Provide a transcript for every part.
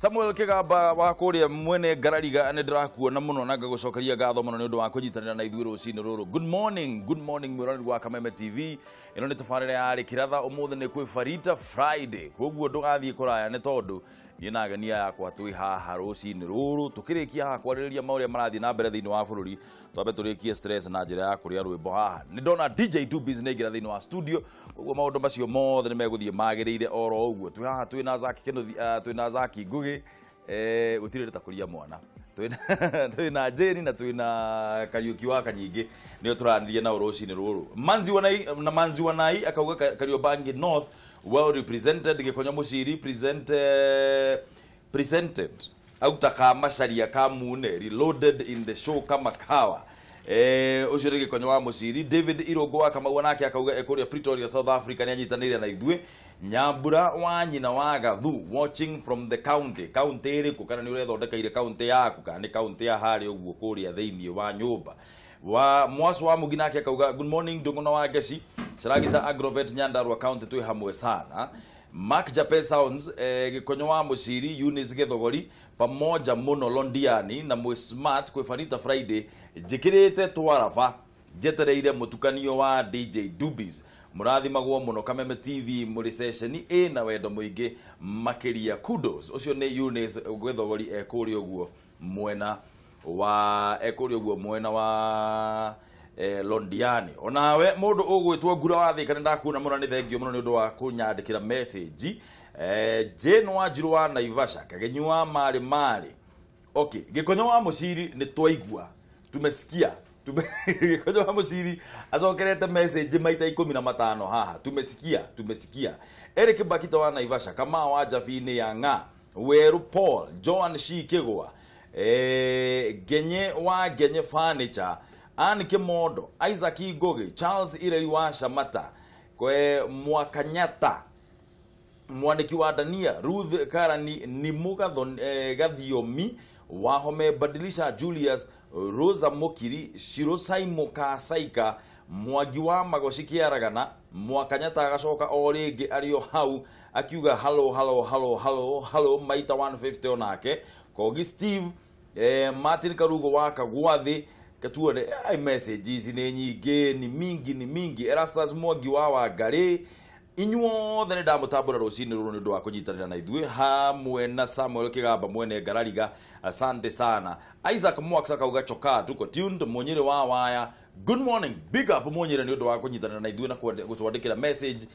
Samuel Kigamba wa kuria mwene ngarariga nĩ ndĩrakuona mũno na ngagũcokeria ngatho mũno nĩ ũndũ wa kũnyitanĩra na ithuĩ rũcinĩ rũrũ. Good morning, good morning mwĩroreri wa Kameme TV. Ĩno nĩ tabarĩra ya Rĩkĩratha, ũmũthĩ nĩ kwĩ Farita Friday, koguo ndũgathiĩ kũraya nĩ tondũ niĩ na ageni aya akwa twĩ haha rũcinĩ rũrũ tũkĩrĩkia haha kwarĩrĩria maũrĩa marathiĩ na mbere thĩinĩ wa bũrũri. Twambe tũrĩkie stress na njĩra ya kũrĩa rwĩmbo haha. Nĩ ndona DJ Dubis nĩ aingĩra thĩinĩ wa studio, koguo maũndũ macio mothe nĩ megũthiĩ magĩrĩire oro ũguo. Twĩ haha twĩ na Zaki Kĩnuthi, twĩ na Zaki Ngugi, gũtirĩ rĩtakũria mwana, twĩ na Jane na twĩ na Kariũki wa Kanyingĩ, nĩo tũranĩria nao rũcinĩ rũrũ. Manzi Wanai na Manzi Wanai akauga Kariobangi North well represented. Gĩkonyo Mũciri present, presented auta ka macaria ka mune reloaded in the show kama kawa. Ũcio nĩ Gĩkonyo wa Mũciri. David Irũngũ wa Kamau nake akauga ekũrĩa Pretoria, South Africa, nĩ anyitanĩire na ithuĩ. Nyambura wa nyina wa Gathu watching from the county. County ĩrĩkũ? Kana nĩ ũrethondekeire county yaku, kana nĩ county ya harĩa ũguo kũrĩa thĩinĩ wa nyũmba wa Mwasu wa Mugi nake akauga good morning Ndung'u na wa Ngeci Caragita Agrovet Nyandarua County, twĩ hamwe sana. Mark Jape Sounds, Gĩkonyo wa Mũciri, Eunice Gĩthogori pamoja mũno Londiani na mwĩ smart kwĩ Farita Friday, njĩkĩrĩte twaraba njetereire mũtukanio wa DJ Dubis. Mũrathimagwo mũno Kameme TV, mũrĩ ceceni ĩna wendo mũingĩ makĩria, kudos. Ũcio nĩ Eunice Gĩthogori ekũrĩa ũguo mwena wa ekũrĩa ũguo mwena wa Londiani. Onawe mũndũ ũgwĩtwo Ngura wa Thĩka, nĩ ndakuona mũno, nĩ thengio mũno nĩ ũndũ wa kũnyandĩkĩra message. Jane Wanjiru wa Naivasha, Kagenyu wa Marĩ Marĩ. Okay, Gĩkonyo wa Mũciri nĩ twaigua, tumesikia. Gĩkonyo wa Mũciri acokerete message maita 15 haha. Tumesikia, tumesikia. Eric Bakita wa Naivasha, Kama wa Jabini ya Ng'a, Weru Paul, Joan Shikigwa, Genye wa Genye Furniture, Ann Kimondo, Isaac Igogi, Charles Ireri wa Shamata, kwe Mwakanyata, mwandĩki wa Dania, Ruth Karani Nimu Gathiomi, Wahome Badilisha Julius, Rosa Mokiri, Shiro Saimo Kasaika, Mwangi wa Magoci Kĩaragana, Mwakanyata agacoka o rĩngĩ arĩ o hau akiuga halo halo halo halo halo maita 150 onake. Kogi Steve, Martin Karugo wa Kagwathi, katuone ai message ici nĩ nyingĩ, ni mingi, ni mingi. Erastus Mwangi wa Wangarĩ, inyuothe nĩ ndamũtambũra rũcinĩ rũrũ nĩ ũndũ wa kũnyitanĩra na ithuĩ hamwe na Samuel Kigamba mwene Ngarariga, asante sana. Isaac Mwax akauga choka tuko tuned. Munyire wa Waya, good morning, big up Munyire nĩ ũndũ wa kũnyitanĩra na ithuĩ na gũtwandĩkĩra message.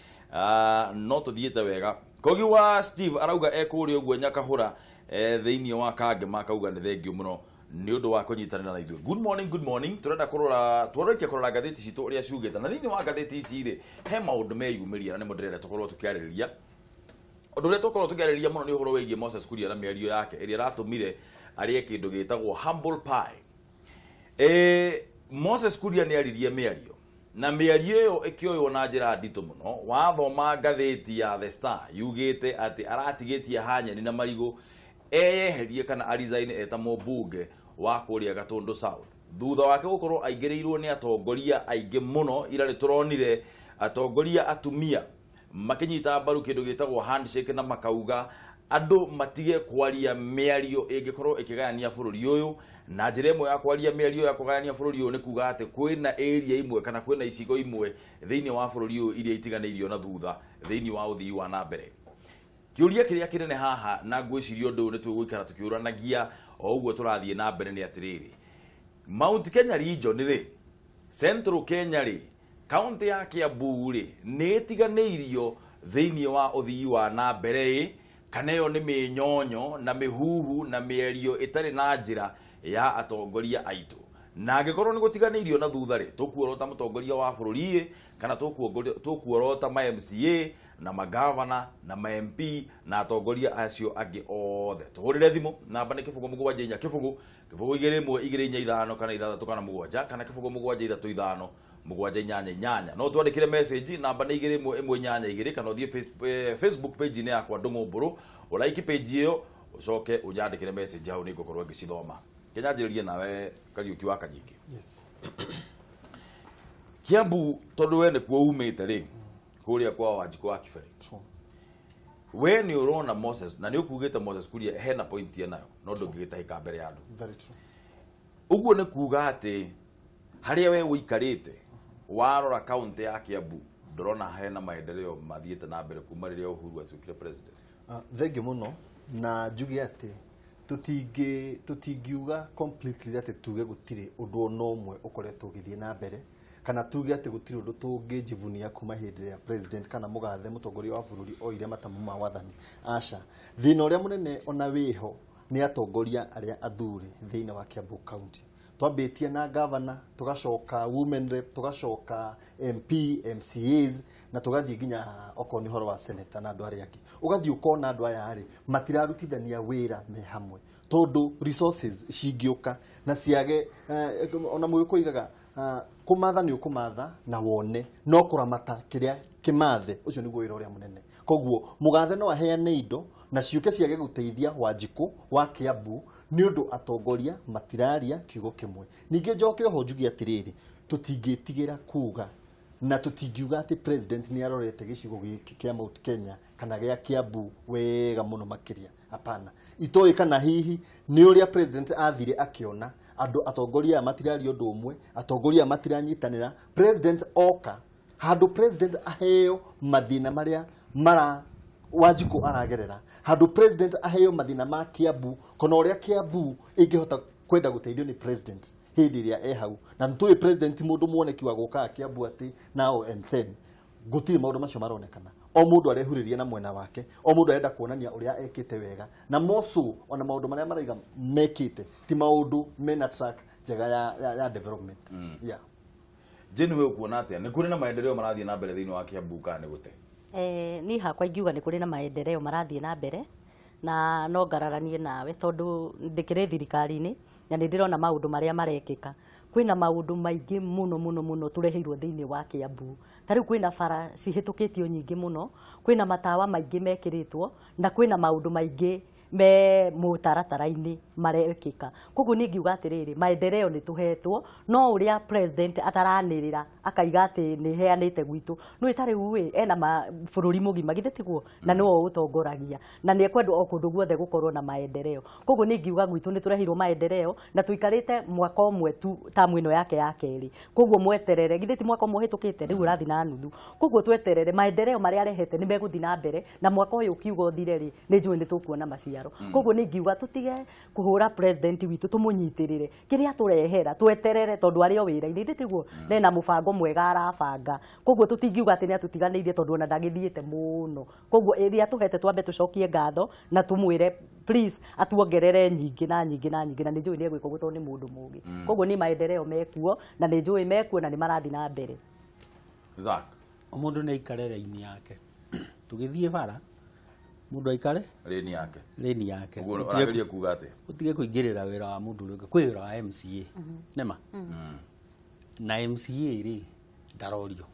No tũthiĩte wega. Kogi wa Steve arauga ekũrĩa ũguo Nyakahũra, thĩinĩ wa Kangema, akauga nĩ thengio mũno nĩ ũndũ wa kũnyitanĩra na ithuĩ. Good morning, good morning. Tũrenda kũrora, tũrorĩkia kũrora ngathĩti citũ ũrĩa ciugĩte, na thĩinĩ wa ngathĩti ici rĩ he maũndũ meyumĩria na nĩmo ndĩrenda tũkorwo tũkĩarĩrĩria. Ũndũ ũrĩa tũkorwo tũkĩarĩrĩria mũno nĩ ũhoro wĩgiĩ Moses Kuria na mĩario yake ĩrĩa ĩratũmire arĩe kĩndũ gĩtagwo humble pie. Moses Kuria nĩ aririe mĩario na mĩario ĩyo ĩkĩoywo na njĩra nditũ mũno. Wathoma ngathĩti ya The Star yugĩte atĩ aratigĩtie hanyeni na marigũ eyeherie kana aresign eta mũmbunge wa kũrĩa Gatundu South, thutha wake gũkorwo aingĩrĩirwo nĩ atongoria aingĩ mũno. Ira nĩ tũronire atongoria atumia makĩnyita mbaru kĩndũ gĩtagwo handshake na makauga andũ matige kwaria mĩario ĩngĩkorwo ĩkĩgayania bũrũri ũyũ. Na njĩra ĩmwe ya kwaria mĩario ya kũgayania bũrũri ũyũ nĩ kuga atĩ kwĩna area imwe kana kwĩna icigo imwe thĩinĩ wa bũrũri ũyũ iria itiganĩirio na thutha thĩinĩ wa ũthii wa na mbere. Kĩũria kĩrĩa kĩnene haha, na ngwĩciria ũndũ ũyũ nĩ tũgũikara tũkĩũranagia o ũguo tũrathiĩ na mbere, nĩ atĩrĩrĩ, Mount Kenya region rĩ, Central Kenya rĩ, kaunti ya Kiambu rĩ, nĩ ĩtiganĩirio thĩinĩ wa ũthii wa na mbere ĩ, kana ĩyo nĩ mĩnyonyo na mĩhuhu na mĩario ĩtarĩ na njĩra ya atongoria aitũ? Na angĩkorwo nĩ gũtiganĩirio na thutha rĩ, tũkuorota mũtongoria wa bũrũri ĩ, kana tũkuorota ma MCA na magavana na ma MP na atongoria acio angĩ othe? Tũhũrĩre thimũ, namba nĩ 0 7 4 0 0 2 1 2 4 5 kana 6 kana 7 kana 0 7 3 5 7 8 8. No twandĩkĩre message, namba nĩ 2 1 1 8 2, kana ũthiĩ Facebook page -inĩ yakwa Ndung'u Mbũrũ, ũlaiki page ĩyo, ũcoke ũnyandĩkĩre message hau, nĩngũkorwo ngĩcithoma. Kĩnyanjĩrĩrie nawe Kariũki wa Kanyingĩ. Yes. Kiambu tondu we nĩkuo umĩte rĩ, kũrĩa kwa Wanjikũ wa Kibere, We nĩ ũrona Moses na nĩ ũkugĩte Moses Kuria hena point ye nayo no ndũngĩgĩtahĩka mbere ya andũ. Very true. Ũguo nĩ kuga atĩ harĩa we ũikarĩte warora kaunti ya Kiambu ndũrona hena maendeleo mathiĩte na mbere kuma rĩrĩa Uhuru atuĩkire president. Thengiũ mũno na njuge atĩ tũtingiuga completely atĩ tuge gũtirĩ ũndũ ona ũmwe ũkoretwo ũgĩthiĩ na mbere, kana tuge atĩ gũtirĩ ũndũ tũngĩjivunia kuma hĩndĩ ĩrĩa president kana mũgathe mũtongoria wa bũrũri oire matamu ma wathani. Aca, thĩna ũrĩa mũnene ona wĩho nĩ atongoria arĩa athuri thĩinĩ wa Kiambu County. Twambĩtie na governor, tugacoka women rep, tugacoka MP, MCAs na tugathiĩ nginya okorwo nĩ ũhoro wa senator na andũ arĩa angĩ. Ũgathiĩ ũkona andũ aya rĩ matirarutithania wĩra me hamwe, tondũ resources cingĩũka na ciage ona mũgĩkũyũ oigaga kũmatha nĩ ũkũmatha na wone, no kũramata kĩrĩa kĩmathe ũcio nĩguo wĩra ũrĩa mũnene. Koguo mũgathe no aheane indo na ciũke ciage gũteithia Wanjikũ wa Kiambu nĩ ũndũ atongoria matiraria kiugo kĩmwe. Ningĩ njoke oho njuge atĩrĩrĩ, tũtingĩtigĩra kuga na tũtingiuga atĩ president nĩ arorete gĩcigo gĩkĩ kĩa Mount Kenya kana gĩa Kiambu wega mũno makĩria. Hapana, itoĩ kana hihi nĩ ũrĩa president athire akĩona andũ atongoria aya matiraria ũndũ ũmwe, atongoria aya matiranyitanĩra. President oka handũ president aheo mathĩna marĩa mara Wanjikũ aragerera, handũ president aheo mathĩna ma Kiambu kana ũrĩa Kiambu ĩngĩhota kwenda gũteithio nĩ president hĩndĩ ĩrĩa e hau. Na nĩtũĩ president mũndũ mwoneki wa gũkaga Kiambu atĩ now and then, gũtirĩ maũndũ macio maronekana. O mũndũ arehurĩria na mwena wake, o mũndũ arenda kuonania ũrĩa ekĩte wega, na moco ona maũndũ marĩa maraiga mekĩte ti maũndũ mena track njega ya development. Yeah. Jane, we ũkuona atĩa nĩ kũrĩ na maendeleo marathiĩ na mbere thĩinĩ wa Kiambu kana nĩ gũte? Niĩ hakwa ingiuga nĩ kũrĩ na maendeleo marathiĩ na mbere, na no ngararanie nawe tondũ ndĩkĩrĩ thirikari-inĩ na nĩ ndĩrona maũndũ marĩa marekĩka. Kwĩna maũndũ maingĩ mũno mũno mũno tũreheirwo thĩinĩ wa Kiambu. Ta rĩu kwĩna bara cihĩtũkĩtio nyingĩ mũno, kwĩna matawa maingĩ mekĩrĩtwo, na kwĩna maũndũ maingĩ me mũtaratara-inĩ marekĩka. Koguo niĩ ngiuga atĩrĩrĩ, maendeleo nĩ tũhetwo, no ũrĩa president ataranĩrĩra akaiga atĩ nĩ heanĩte gwitũ. Nĩũĩ ta rĩu ĩ, ena bũrũri mũgima, githĩ tiguo? Na nĩwe ũtongoragia na nĩ ekwendwo o kũndũ guothe gũkorwo na maendeleo. Koguo niĩ ngiuga gwitũ nĩ tũreheirwo maendeleo na tũikarĩte mwaka ũmwe tu tamu ĩno yake ya kerĩ. Koguo mweterere, githĩ ti mwaka ũmwe ũhĩtũkĩte, rĩu ũrathiĩ na nuthu. Koguo tweterere maendeleo marĩa arehete nĩ megũthiĩ na mbere, na mwaka ũyũ ũkiuga ũthire rĩ, nĩ njũĩ nĩ tũkuona maciaro. Koguo nĩ ngiuga tũtige kũhũra president witũ, tũmũnyitĩrĩre kĩrĩa tũrehera, tweterere tondũ arĩ o wĩra-inĩ, ithe tiguo? Nena mũbango mwega arabanga. Koguo tũtingiuga atĩ nĩ atũtiganĩirie tondũ ona ndagĩthiĩte mũno. Koguo ĩrĩa tũhete twambe tũcokie ngatho na tũmwĩre please atuongerere nyingĩ na nyingĩ na nyingĩ, na nĩ njũĩ nĩ egwĩka ũguo tondũ nĩ mũndũ mũũgĩ. Koguo nĩ maendeleo mekuo na nĩ njũĩ mekuo na nĩ marathiĩ na mbere. Zack, o mũndũ nĩ aikare raini yake. Tũgĩthiĩ bara mũndũ aikare rĩni yake, lane yake. Ũguo ũrageria kuga atĩa? Ũtige kũingĩrĩra wĩra wa mũndũ ũrĩa ũngĩ. Kwĩ wĩra wa MCA nĩma na MCA rĩ ndarorio.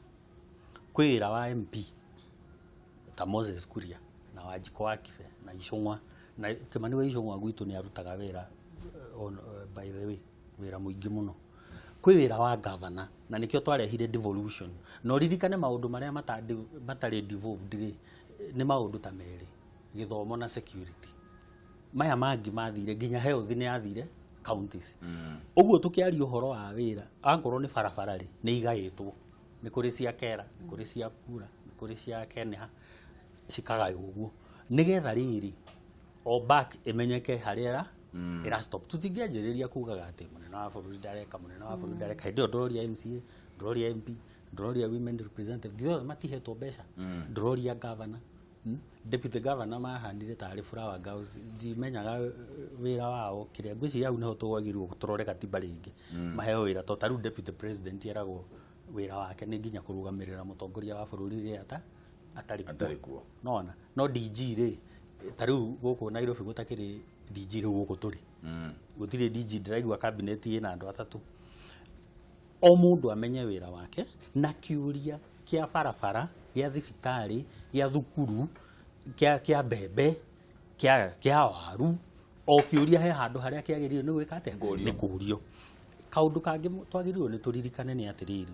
Kwĩ wĩra wa MP ta Moses Kuria na Wanjikũ wa Kibe na Icũng'wa, na Kĩmani wa Icũng'wa gwitũ nĩ arutaga wĩra by the way wĩra mũingĩ mũno. Kwĩ wĩra wa governor na nĩkĩo twarehire devolution. Na ũririkane maũndũ marĩa matarĩ devolved rĩ nĩ maũndũ ta merĩ, gĩthomo na security. Maya mangĩ mathire nginya health nĩ yathire counties. Ũguo tũkĩaria ũhoro wa wĩra, angorwo nĩ barabara rĩ nĩ igaĩtwo, nĩ kũrĩ cia Kera, nĩ kũrĩ cia Kura, nĩ kũrĩ cia Keneha, cikagaywo ũguo nĩgetha rĩrĩ o back ĩmenyeke harĩa ĩra stop. Tũtingĩanjĩrĩria kugaga atĩ mũnene wa bũrũri ndareka, mũnene wa bũrũri ndareka. Hĩndĩ ĩyo ndũroria MCA, ndũroria MP, ndũroria women representative, githĩ othe matihetwo mbeca, ndũroria governor. Deputy governor mahandire tarĩ flower girls, ndimenyaga wĩra wao kĩrĩa. Ngwĩciria hau nĩho twagĩrĩirwo tũrore gatiba rĩngĩ, maheo wĩra to ta rĩu deputy president eragwo wĩra wake nĩ nginya kũrũgamĩrĩra mũtongoria wa bũrũri rĩrĩa atarĩ kuo. Nona no DG rĩ, ta rĩu gũkũ Nairobi gũtakĩrĩ DG, rĩu gũkũ tũrĩ gũtirĩ DG, ndĩraigua cabinet ĩna andũ atatũ. O mũndũ amenye wĩra wake, na kĩũria kĩa barabara, gĩa thibitarĩ, gĩa thukuru, kĩa mbembe, kĩa waru, o kĩũria he handũ harĩa kĩagĩrĩirwo nĩ gwĩka atĩa, nĩ kũrio. Kaũndũ kangĩ twagĩrĩirwo nĩ tũririkane nĩ atĩrĩrĩ,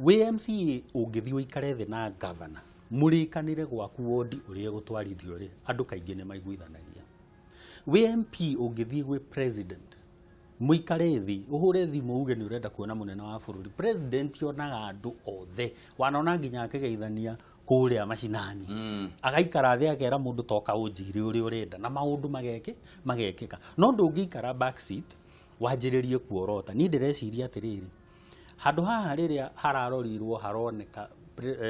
wĩ MCA ũngĩthiĩ ũikare thĩ na governor Mũrĩkanĩre gwaku wodi ũrĩa gũtwarithio rĩ, andũ kaingĩ nĩ maiguithanagia. Wĩ MP ũngĩthiĩ gwĩ president, mũikare thĩ, ũhũre thimũ uge nĩ ũrenda kuona mũnene wa bũrũri. President onaga andũ othe, wanona nginya akĩgeithania kũrĩa macinani. Agaikara thĩ akera mũndũ toka ũnjĩre ũrĩa ũrenda na maũndũ magekĩka. No ndũngĩikara back seat wanjĩrĩrie kuorota. Niĩ ndĩreciria atĩrĩrĩ, handũ haha rĩrĩa hararorirwo haroneka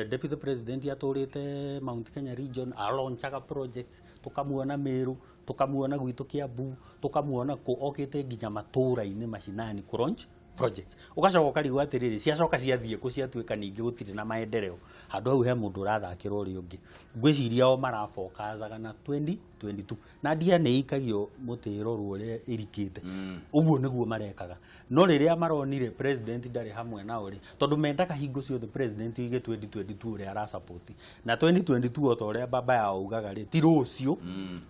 deputy president atũrĩte Mount Kenya region, alonchaga projects, tukamuona Meru, tukamuona gwitũ Kiambu, tukamuona kũ okĩte nginya matũra-inĩ macinani kũ launch projects. Ũgacoka ũkarigwo atĩrĩrĩ, ciacoka ciathiĩ kũ ciatuĩka ningĩ gũtirĩ na maendeleo. Handũ hau he mũndũ ũrathakĩra ũrĩa ũngĩ. Ngwĩciria o marabokacaga na 2022 na ndia nĩ ĩikagio mũtĩ ĩrorwo ũrĩa ĩrikĩte. Ũguo nĩguo marekaga. No rĩrĩa maronire president ndarĩ hamwe nao rĩ, tondũ mendaga hingo ciothe president oige 2022 ũrĩa arasupport. Na 2022 o ta ũrĩa baba yao ugaga rĩ, ti rũciũ,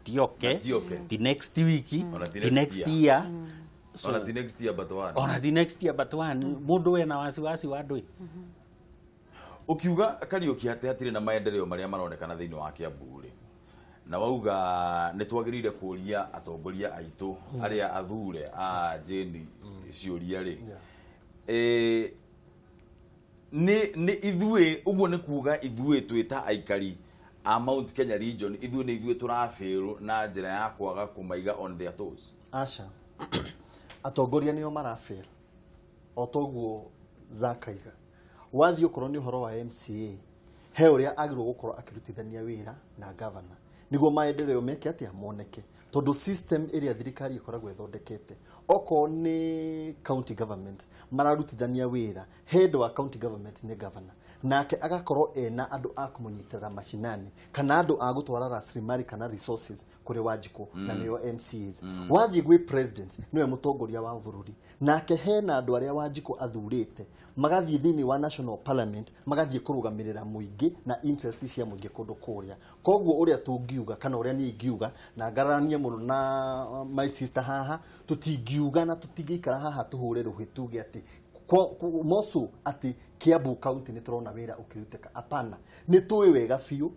ti oke, Ti oke. ti next week, Ona ti ti next next year. year. So, Ona ti next year but one. ona ti next year but one, mũndũ wena wasiwasi wa ndũĩ. Ukiuga Kariuki atĩ hatirĩ na maendeleo marĩa maronekana thĩinĩ wa Kiambu rĩ, na wauga nĩ twagĩrĩire kũria atongoria aitũ arĩa athure a Jane ciũria rĩ, nĩ ithuĩ, ũguo nĩ kuga ithuĩ twĩ ta aikari a Mount Kenya region, ithuĩ nĩ ithuĩ tũrabĩrwo na njĩra ya kwaga kũmaiga on their toes. Aca, atongoria nĩo marafail o toguo Zakaiga. Wathiĩ okorwo nĩ ũhoro wa MCA, he ũrĩa agĩrĩirwo gũkorwo akĩrutithania wĩra na governor nĩguo maendeleo meke atĩa moneke, tondũ system ĩrĩa thirikari ĩkoragwo ĩthondekete, okorwo nĩ county government mararutithania wĩra, head wa county government nĩ governor, nake agakorwo ena andũ a kũmũnyitĩrĩra macinani kana andũ a gũtwara rasilimali kana resources kũrĩ Wanjikũ, na nĩo MCAs. Wathiĩ gwĩ president, nĩwe mũtongoria wa bũrũri, nake hena andũ arĩa Wanjikũ athurĩte magathiĩ thĩinĩ wa national parliament, magathiĩ kũrũgamĩrĩra mũingĩ na interest cia mũingĩ kũndũ kũrĩa. Koguo ũrĩa tũngiuga kana ũrĩa niĩ ingiuga na ngararanie mũno na my sister haha, tũtingiuga na tũtingĩikara haha tũhũre rũhĩ tuge atĩ moco atĩ Kiambu county nĩ tũrona wĩra ũkĩrutĩka. Apana, nĩ tũĩ wega biũ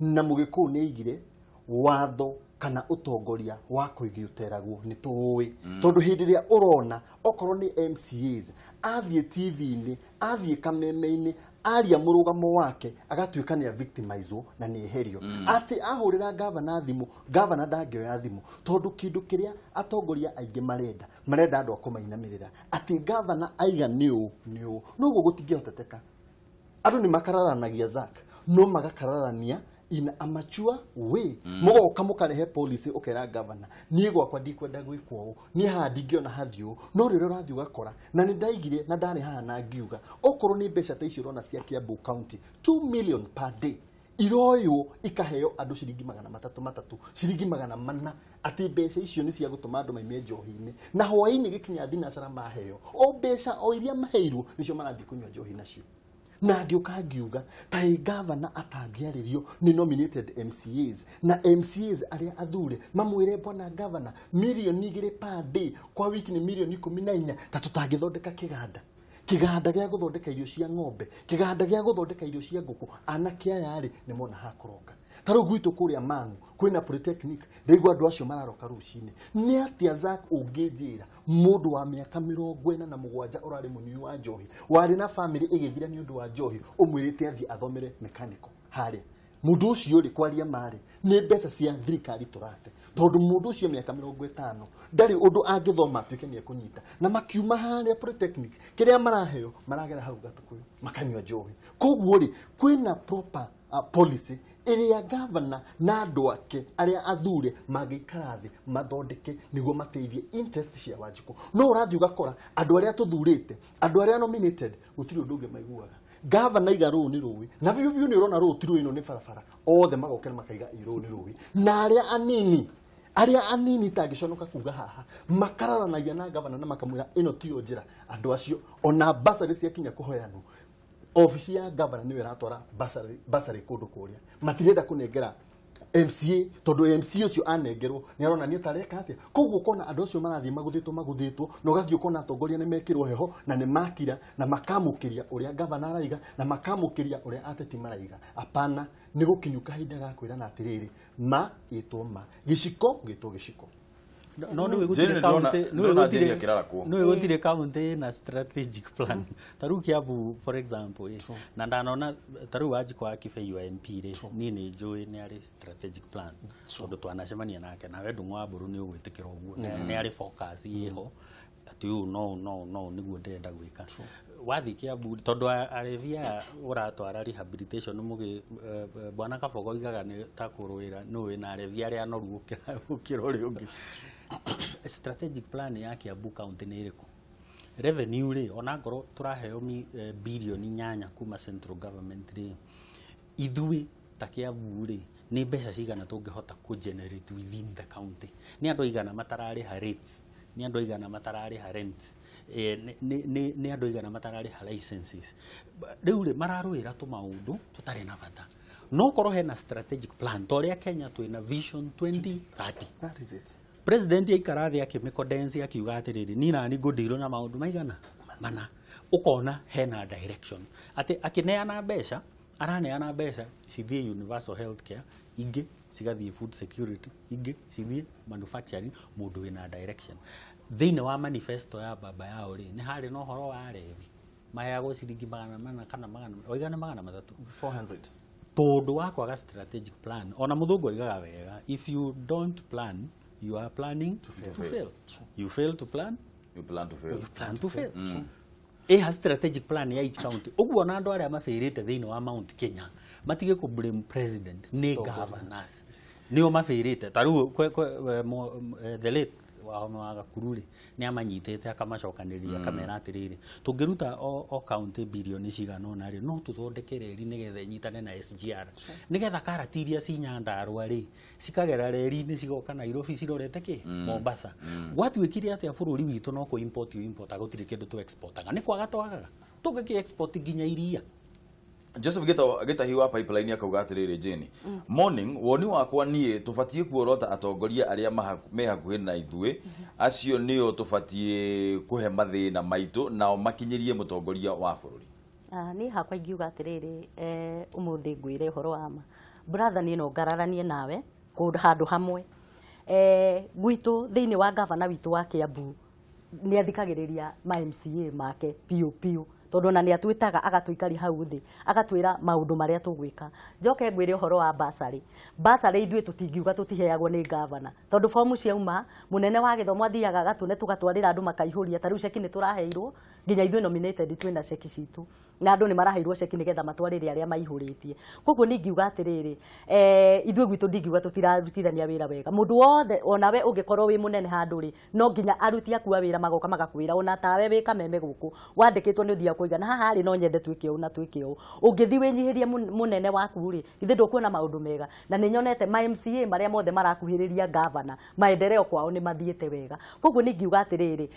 na Mũgĩkũyũ nĩ aigire watho kana ũtongoria wa kũigio ũteragwo, nĩ tũĩ tondũ hĩndĩ ĩrĩa ũrona okorwo nĩ MCAs athiĩ TV-inĩ, athiĩ kameme-inĩ, aria mũrũgamo wake agatuĩka nĩ victimizwo na nĩ eherio, atĩ ahũrĩra gavana thimũ, gavana ndangĩoya thimũ, tondũ kĩndũ kĩrĩa atongoria aingĩ marenda andũ a kũmainamĩrĩra, atĩ gavana aiga nĩ ũũ nĩ ũũ, noguo gũtingĩhoteteka. Andũ nĩ makararanagia Zack, no magakararania in a mature way. Mũgoka mũkarehe policy, ũkera governor niĩ gwakwa ndikwenda gwĩkwo ũũ, niĩ haha ndingĩona hathiĩ ũũ, no rĩrĩa ũrathiĩ ũgakora na nĩ ndaigire na ndarĩ haha na ngiuga okorwo nĩ mbeca ta icio ũrona cia Kiambu county 2 million per day iroywo ikaheo andũ ciringi 300 300, ciringi 400, atĩ mbeca icio nĩ cia gũtũma andũ maime njohi-inĩ, na hwaĩ-inĩ gĩkinya thinacara maheo o mbeca o iria maheirwo nĩcio marathiĩ kũnyua njohi nacio. Na ngĩũka ngiuga ta ĩ gavana atangĩarĩrio nĩ nominated MCAs na MCAs arĩa athure mamwĩre bwana gavana milioni 2 per day kwa wiki nĩ milioni 14, ta tũtangĩthondeka kĩganda gĩa gũthondeka irio cia ng'ombe, kĩganda gĩa gũthondeka irio cia ngũkũ, anake aya rĩ nĩ mona hakũroka. Ta rĩu gwitũ kũrĩa Mang'u kwĩna polytechnic, ndaigua andũ acio mararoka rũcinĩ. Nĩ atĩa Zack ũngĩnjĩra mũndũ wa mĩaka 47 ũrarĩ mũnyui wa njohi, warĩ na famĩlĩ ĩgĩthira nĩ ũndũ wa njohi, ũmwĩrĩte athiĩ athomere mechanical harĩa? Mũndũ ũcio rĩ, kwaria marĩ nĩ mbeca cia thirikari tũrate, tondũ mũndũ ũcio mĩaka 50 ndarĩ ũndũ angĩthoma atuĩke nĩ ekũnyita. Na makiuma harĩa polytechnic kĩrĩa maraheo maragera hau Gatũkũyũ makanyua njohi. Koguo rĩ, kwĩna proper policy ĩrĩa gavana na andũ ake arĩa athure mangĩikara thĩ mathondeke nĩguo mateithie interest cia Wanjikũ. No ũrathiĩ ũgakora andũ arĩa tũthurĩte, andũ arĩa nominated, gũtirĩ ũndũ ũngĩ maiguaga. Gavana iga rũũ nĩ rũĩ, na biũ biũ nĩ ũrona rũũ ti rũĩ, ĩno nĩ barabara, othe magokera makaiga ĩ rũũ nĩ rũĩ. Na arĩa anini itangĩconoka kuga haha makararanagia na gavana na makamwĩra ĩno tiyo njĩra. Andũ acio ona basarĩ ciakinya kũheanwo, obici ya gavana nĩyo ĩratwara basarĩ kũndũ kũrĩa, matirenda kũnengera MCA tondu MCA ucio anengerwo ni aronania tareka atia. Koguo kona andu acio marathie maguthitwo na ugathie ukona atongoria ni mekirwo heho na ni makira na makamukiria uria gavana araiga na makamukiria uria ateti maraiga. Apana, ni gukinyu kahinda ga kwirana atiriri ma gitwo ma giciko gitwo giciko. No nä gutire county na strategic plan ta rĩu Kiambu for example na ndanona ta rĩu Wanjikũ wa Kibei wa MP rĩ niĩ nĩ njũĩ nĩ arĩ strategic plan tondũ twanacemania nake nawe Ndung'u wa Mbũrũ nĩ ũgwĩtĩkĩra ũguo nĩ arĩ focus ĩho atĩ ũyũ no nĩguo ndĩrenda gwĩka. Wathiĩ Kiambu tondũ arevi aya ũratwara rehabilitation mũgĩ bwana Kabogo oigaga nĩ ta kũrũĩra nĩ wĩna arevi arĩa anoru gũkĩra ũrĩa ũngĩ. Strategic plan ya Kiambu County nĩ ĩrĩkũ? Revenue rĩ ona ngorwo tũraheo bilioni 8 kuma central government rĩ ithuĩ ta Kiambu rĩ nĩ mbeca cigana tũngĩhota kũ generate within the county? Nĩ andũ aigana matararĩha rates, nĩ andũ aigana matararĩha rent, nĩ andũ aigana matararĩha licenses. Rĩu rĩ mararũĩra tũmaũndũ tũtarĩ na bata. No korwo hena strategic plan ta ũrĩa Kenya twĩna Vision 2030. That is it. President aikara thĩ akĩmĩcondense akiuga atĩrĩrĩ niĩ nani ngũndirwo na maũndũ maigana mana, ũkona hena direction atĩ akĩneana mbeca araneana mbeca cithiĩ universal health care, ingĩ cigathiĩ food security, ingĩ cithiĩ manufacturing, mũndũ wĩna direction. Thĩinĩ wa manifesto ya baba yao rĩ nĩ harĩ na ũhoro wa arevi maheagwo ciringi 400 kana 300 400 tondũ wa kwaga strategic plan. Ona mũthũngũ oigaga wega, if you don't plan you are planning to fail. You fail to plan, you plan to fail. You plan to fail. Ĩha strategic plan ya each county. Ũguo na andũ arĩa mabĩrĩte thĩinĩ wa Mount Kenya matige kũ blame president, nĩ governors nĩo mabĩrĩte. Ta rĩu the late Wahome wa Gakuru rĩ nĩ amanyitĩte akamacokanĩrĩria akamera atĩrĩrĩ tũngĩruta o county bilioni cigana ũna rĩ no tũthondeke reri nĩgetha ĩnyitane na SGR nĩgetha karati iria ci Nyandarua rĩ cikagera reri-inĩ cigoka Nairobi cirorete kĩ Mombasa. Gwatuĩkire atĩa bũrũri witũ no kũ import you import gũtirĩ kĩndũ tũ exportaga nĩ kwaga twagaga tũngĩkĩ export nginya iria. Joseph Gitahi wa Pipeline akauga atiriri Jane, morning woni wakwa niĩ tubatie kuorota atongoria aria me hakuhĩ na ithuĩ acio nĩo tubatie kuhe mathĩna maitũ nao makinyirie mũtongoria wa bũrũri. Niĩ hakwa ingiuga atiriri ũmũthĩ ngwĩre ũhoro wa ma brother, niĩ no ngararanie nawe kũndũ handũ hamwe gwitũ thĩinĩ wa gavana witũ wa Kiambu nĩ athikagĩrĩria ma MCA make piũ piũ tondu ona nĩ atwĩtaga agatũikaria hau thĩ agatwĩra maũndũ marĩa tũgwĩka. Njoke ngwĩre ũhoro wa basarĩ. Basarĩ ithuĩ tũtingiuga tũtiheagwo nĩ gavana tondu fomu ciauma mũnene wa gĩthomo athiaga agatũne tũgatwarĩra andũ makaihũria. Ta rĩu ceki nĩ tũraheirwo nginya ithuĩ nominated twĩna ceki citũ na andũ nĩ maraheirwo ceki nĩgetha matwarĩre arĩa maihũrĩtie. Koguo niĩ ingiuga atĩrĩrĩ ithuĩ gwitũ ndingiuga tũtirarutithania wĩra wega. Mũndũ wothe onawe ũngĩkorwo wĩ mũnene handũ rĩ no nginya aruti aku a wĩra magoka magakwĩra ona tawe wĩ Kameme gũkũ wandĩkĩtwo nĩ ũthiaga kũiga na haha rĩ no nyende twĩke ũũ na twĩke ũũ. Ũngĩthiĩ wĩnyihĩrie mũnene waku rĩ ithe ndũkuona maũndũ mega. Na nĩ nyonete ma MCA marĩa mothe marakuhĩrĩria gavana maendeleo kwao nĩ mathiĩte wega. Koguo niĩ ingiuga atĩrĩrĩ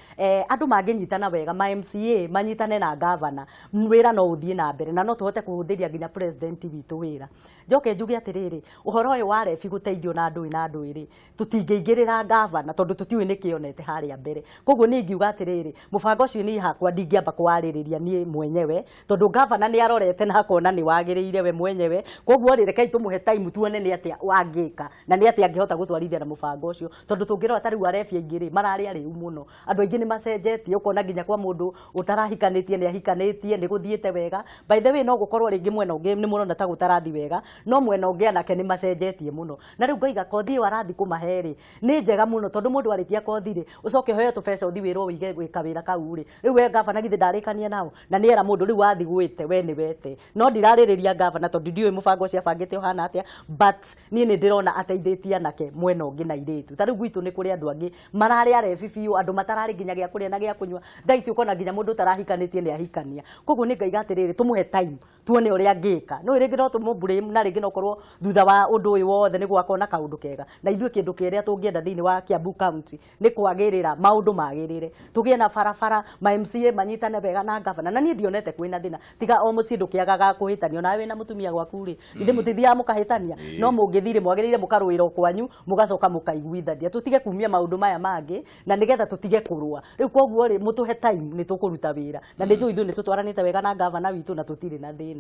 andũ mangĩnyitana wega ma MCA manyitane na gavana wĩra no ũthiĩ na mbere na no tũhote kũhũthĩria nginya president witũ wĩra. Njoke njuge atĩrĩrĩ ũhoro ũyũ wa rebi gũteithio na ndũĩ na ndũĩ rĩ tũtingĩingĩrĩra gavana tondũ tũtiũĩ nĩkĩ onete harĩa mbere. Koguo niĩ ingiuga atĩrĩrĩ mũbango ũcio niĩ hakwa ndingĩamba kũwarĩrĩria niĩ mwenyewe tondũ gavana nĩ arorete na akona nĩ wagĩrĩire we mwenyewe. Koguo rĩ rekei tũmũhe time tuone nĩ atĩa angĩka na nĩ atĩa angĩhota gũtwarithia na mũbango ũcio tondũ tũngĩrora ta rĩu arebi aingĩ rĩ mararĩ arĩu mũno. Andũ aingĩ nĩ macenjetie ũkona nginya kwa mũndũ ũtarahikanĩtie nĩ ahikanĩtie nĩ gũthiĩte wega. By the way no gũkorwo rĩngĩ mwena ũngĩ nĩ mũrona ta gũtarathi wega no mwena ũngĩ anake nĩ macenjetie mũno. Na rĩu ngaiga kothi ĩyo arathi kũmahe rĩ nĩ njega mũno tondũ mũndũ arĩkia kothi rĩ ũcoke ũheo tũbeca ũthi wĩrwo wĩige gwĩka wĩra kau rĩ rĩu we gavana githĩ ndarĩkania nao na nĩ era mũndũ rĩu wathi gwĩte we nĩ wete. No ndirarĩrĩria gavana tondũ ndiũĩ mũbango ũcio abangĩte ũhana atĩa but niĩ nĩ ndĩrona ateithĩtie anake mwena ũngĩ na airĩtu. Ta rĩu gwitũ nĩ kũrĩ andũ angĩ mararĩ arebi biũ andũ matararĩ nginya gĩa kũrĩa na gĩa kũnyua. Thaa ici ũkona nginya mũndũ ũtarahikanĩtie nĩ ahikania. Koguo nĩ ngaiga atĩrĩrĩ tũmũhe time Tuone ũrĩa angĩka. No rĩngĩ no tũmũ na rĩngĩ no korwo thutha wa ũndũ ũyũ wothe nĩ gwakorwo na kaũndũ kega. Na ithuĩ kĩndũ kĩrĩa tũngĩenda thĩinĩ wa Kiambu County nĩ kwagĩrĩra maũndũ magĩrĩre. Tũgĩe na barabara, ma MCA manyitane wega na gavana. Na niĩ ndionete kwĩna thĩna. Tiga o mũciĩ ndũkĩagaga kũhĩtania, nawe wĩna mũtumia gwaku rĩ, ithe mũtithiaga mũkahĩtania. No mũngĩthire mwagĩrĩire mũkarũĩra o kwanyu, mũgacoka mũkaiguithania. Tũtige kumia maũndũ maya mangĩ na nĩgetha tũtige kũrũa. Rĩu koguo rĩ, mũtũhe time nĩ tũkũruta wĩra. Na nĩ njũĩ ithuĩ nĩ tũtwaranĩte wega na gavana witũ na tũtirĩ na thĩna.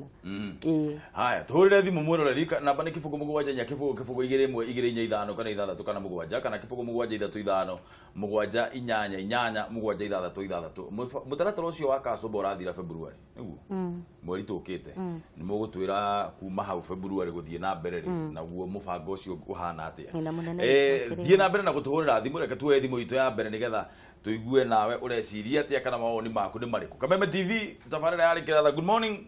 Haya, tuhurire thimu mwiroreri, namba nĩ 0 7 4 0 0 2 1 2 4 5 kana 6 kana 7 kana 0 7 3 5 7 8 8 7 6 6. Mũtaratara ũcio wa Kasũmba ũrathira February, nĩguo? Mweri tũkĩte. Nĩ mũgũtwĩra kuma hau February gũthiĩ na mbere rĩ, naguo mũbango ũcio ũhana atĩa. Thiĩ na mbere na gũtũhũrĩra thimũ, reke tuoye thimũ itũ ya mbere nĩgetha tũigue nawe ũreciria atĩa kana mawoni maku nĩ marĩkũ. Kameme TV, tabarĩra ya Rĩkĩratha, good morning.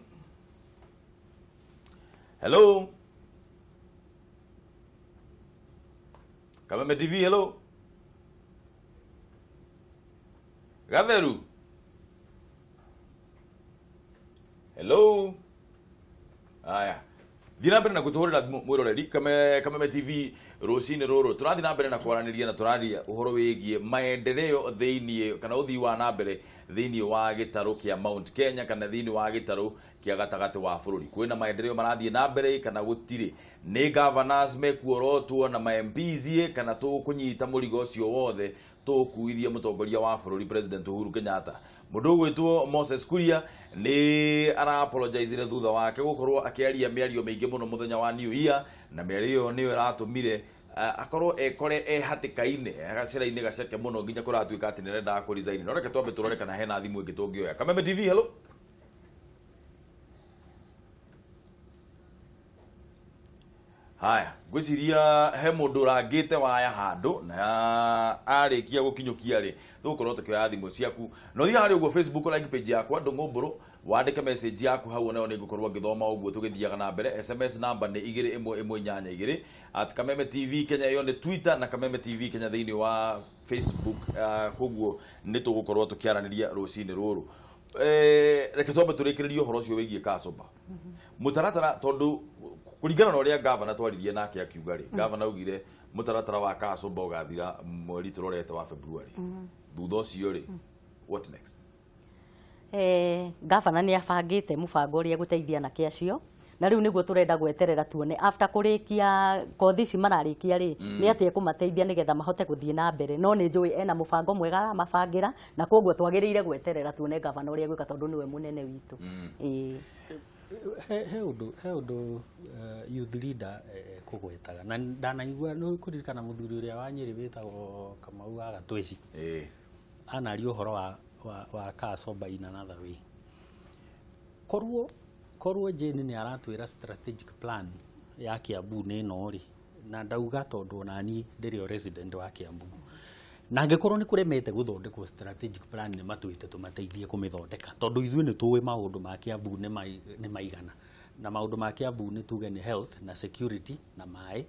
Hello. Kameme TV, hello. Gatheru. Hello. Aya. Thiĩ na mbere na gũtũhũrĩra thimũ mwĩroreri Kameme TV rũcinĩ rũrũ. Tũrathiĩ na mbere na kwaranĩria na tũraria ũhoro wĩgiĩ maendeleo thĩinĩ kana ũthii wa na mbere thĩinĩ wa gĩtarũ kĩa Mount Kenya kana thĩinĩ wa gĩtarũ kĩa gatagatĩ wa bũrũri. Kwĩna maendeleo marathiĩ na mbere kana gũtirĩ? Nĩ governors mekuorotwo na ma MPs kana tũkũnyita mũrigo ũcio wothe tũkuithie mũtongoria wa bũrũri President Uhuru Kenyatta. Mũndũ ũgwĩtwo Moses Kuria nĩ ara apologizire thutha wake gũkorwo akĩaria mĩario mĩingĩ mũno mũthenya wa New Year, na mĩario ĩyo nĩyo ĩratũmire akorwo ekore e hatĩka-inĩ gacĩra-inĩ gaceke mũno nginya kũratuĩka atĩ nĩarendaga kũ resign. No reke twambe tũrore kana hena thimũ ĩngĩ tũngĩoya. Kameme TV, hello. Haya, ngwĩciria he mũndũ ũrangĩte waya handũ na arĩkia gũkinyũkia rĩ, tũgũkorwo tũkĩoya thimũ ciaku. No thiĩ harĩa ũguo Facebook like page yakwa Ndũng'ũ Mbũrũ, wandĩke message yaku hau onayo nĩ ngũkorwo ngĩthoma ũguo tũgĩthiaga na mbere. SMS namba nĩ 21182 at Kameme TV Kenya, ĩyo nĩ Twitter na Kameme TV Kenya thĩinĩ wa Facebook. Koguo nĩ tũgũkorwo tũkĩaranĩria rũcinĩ rũrũ. Reke twambe tũrĩkĩrĩrie ũhoro ũcio wĩgiĩ Kasũmba. Mũtaratara tondũ kũringana na ũrĩa gavana twaririe nake akiuga rĩ, gavana augire mũtaratara wa Kasũmba ũgathira mweri tũrorete wa February. Thutha ũcio rĩ, what next? Gavana nĩ abangĩte mũbango ũrĩa gũteithia anake acio, na rĩu nĩguo tũrenda gweterera tuone after kũrĩkia kothi ici mararĩkia rĩ, nĩ atĩa ekũmateithia nĩgetha mahote gũthiĩ na mbere. No nĩ njũĩ ena mũbango mwega aramabangĩra, na koguo twagĩrĩire gweterera tuone gavana ũrĩa egwĩka tondũ nĩwe mũnene witũ. He ũndũ youth leader kũgwetaga na ndanaigua nĩ kũririkana mũthuri ũrĩa wa Nyĩrĩ wĩtagwo Kamau wa Gatweci. Anaria ũhoro wa Kasũmba in another way. Korwo Jane nĩ aratwĩra strategic plan ya Kiambu nĩ ĩno rĩ, na ndauga tondũ ona niĩ ndĩrĩ o resident wa Kiambu. Na angĩkorwo nĩ kũremete gũthondekwo strategic plan nĩ matwĩte tũmateithie kũmĩthondeka tondũ ithuĩ nĩ tũĩ maũndũ ma Kiambu nĩ maigana. Na maũndũ ma Kiambu nĩ tuge nĩ health na security na maĩ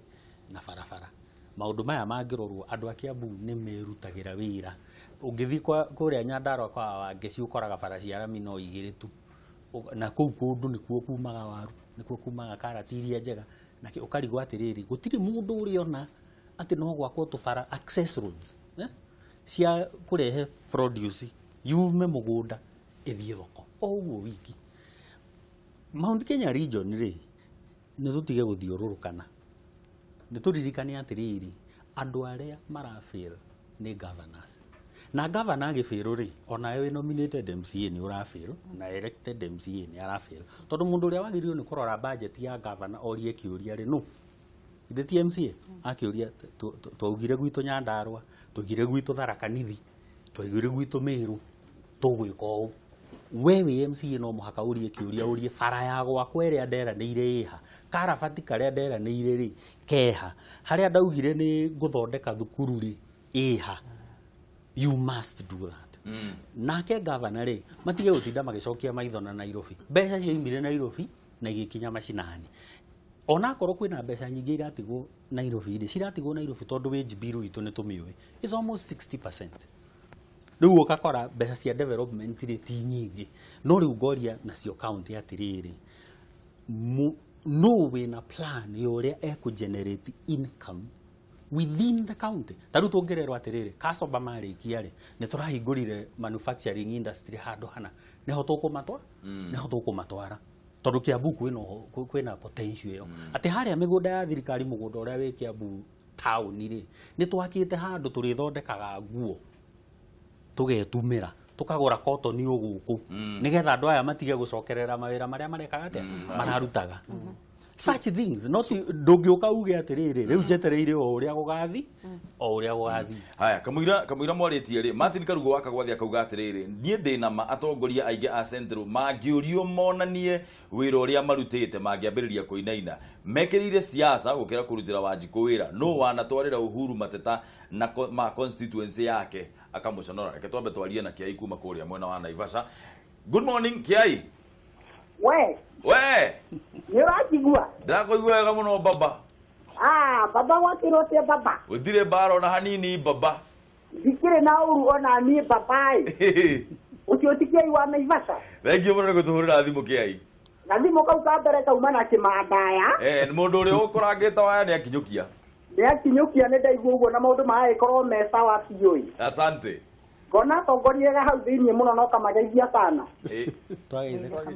na barabara. Maũndũ maya mangĩrorwo andũ a Kiambu nĩ merutagĩra wĩra. Ũngĩthiĩ kũrĩa Nyandarua kwa Wangeci ũkoraga bara cia rami no igĩrĩ tu. Na kũu kũndũ nĩkuo kumaga waru, nĩkuo kumaga karati iria njega. Na ũkarigwo atĩrĩrĩ, gũtirĩ mũndũ ũrĩona atĩ no gwakwo tũbara access roads cia kũrehe produce yume mũgũnda ĩthiĩ thoko o ũguo wiki. Mount Kenya region rĩ, nĩ tũtige gũthiũrũrũkana. Nĩ tũririkane atĩrĩrĩ, andũ arĩa marafail nĩ governors. Na governor agĩbĩrwo rĩ, onawe wĩ nominated MCA nĩ ũrafail, na elected MCA nĩ arafail. Tondũ mũndũ ũrĩa wagĩrĩirwo nĩ kũrora budget ya governor orie kĩũria rĩ, nũ? Ithe ti MCA? Akĩũria twaugire gwitũ Nyandarua, twaugire gwitũ Tharaka Nithi, twaugire gwitũ Meru, tũgwĩka ũũ. We wĩ MCA no mũhaka ũrie kĩũria, ũrie bara ya gwakwa ĩrĩa nderanĩire ĩha, karabati karĩa nderanĩire rĩ keha, harĩa ndaugire nĩ ngũthondeka thukuru rĩ ĩha. You must do that. Nake governor rĩ, matige gũtinda magĩcokia maitho na Nairobi. Mbeca cioimire Nairobi na igĩkinya macinani. Onakorwo kwĩna mbeca nyingĩ iratigwo Nairobi rĩ, ciratigwo Nairobi tondũ wage bill itũ nĩ tũmĩũĩ. It's almost 60%. Rĩu ũgakora mbeca cia development rĩ ti nyingĩ. No rĩu ngoria nacio county atĩrĩrĩ, No wĩna plan ya ũrĩa ekũ-generate income within the county. Ta rĩu tũngĩrerwo atĩrĩrĩ, Kacoba marĩkia rĩ, nĩ tũrahingũrire manufacturing industry handũ hana, nĩho tũkũmatwara, nĩho tũkũmatwara, tondũ Kiambu kwĩna potential ĩyo, atĩ harĩa mĩgũnda ya thirikari, mũgũnda ũrĩa wĩ Kiambu taũni rĩ, nĩ twakĩte handũ tũrĩthondekaga nguo, tũgetumĩra, tukagura cotton o gũkũ, nĩgetha andũ aya matige gũcokerera mawĩra marĩa marekaga atĩa, mararutaga. Such things, no ti ndũngĩũka uge atĩrĩrĩ, rĩu njetereire o ũrĩa gũgathi, o ũrĩa gũgathi. Haya, kamũira mwarĩtie rĩ, Martin Karugo wa Kagwathi akauga atĩrĩrĩ, niĩ ndĩna ma atongoria aingĩ a Central mangĩũrio monanie wĩra ũrĩa marutĩte mangĩambĩrĩria kũinaina, mekĩrĩire siasa gũkĩra kũrutĩra Wanjikũ wĩra. No wanatwarĩra Uhuru mateta na ma constituency yake akamũconora. Reke twambe twarie na Kiai kuma kũrĩa mwena wa Naivasha. Good morning, Kiai. We. We. Nĩ ũranjigua? Ndĩrakũigua wega mũno baba. Ah, baba gwakĩrwo atĩa baba? Gũtirĩ mbara ona hanini baba. Ndikĩrĩ na ũru ona niĩ baba ĩ. Ũcio ti Kiai wa Naivasha? Thengiũ mũno nĩ gũtũhũrĩra thimũ Kiai. Gathimũ kau ka mbere kauma na kĩmandaya. Eh, mũndũ ũrĩa ũkũrangĩte waya nĩ akinyũkia. Nĩ akinyũkia, nĩ ndaigua ũguo na maũndũ maragĩkorwo me sawa biũ ĩ. Asante. Ngona atongoria ega hau thĩiniĩ mũno no kamageithia sana. Twageithĩka.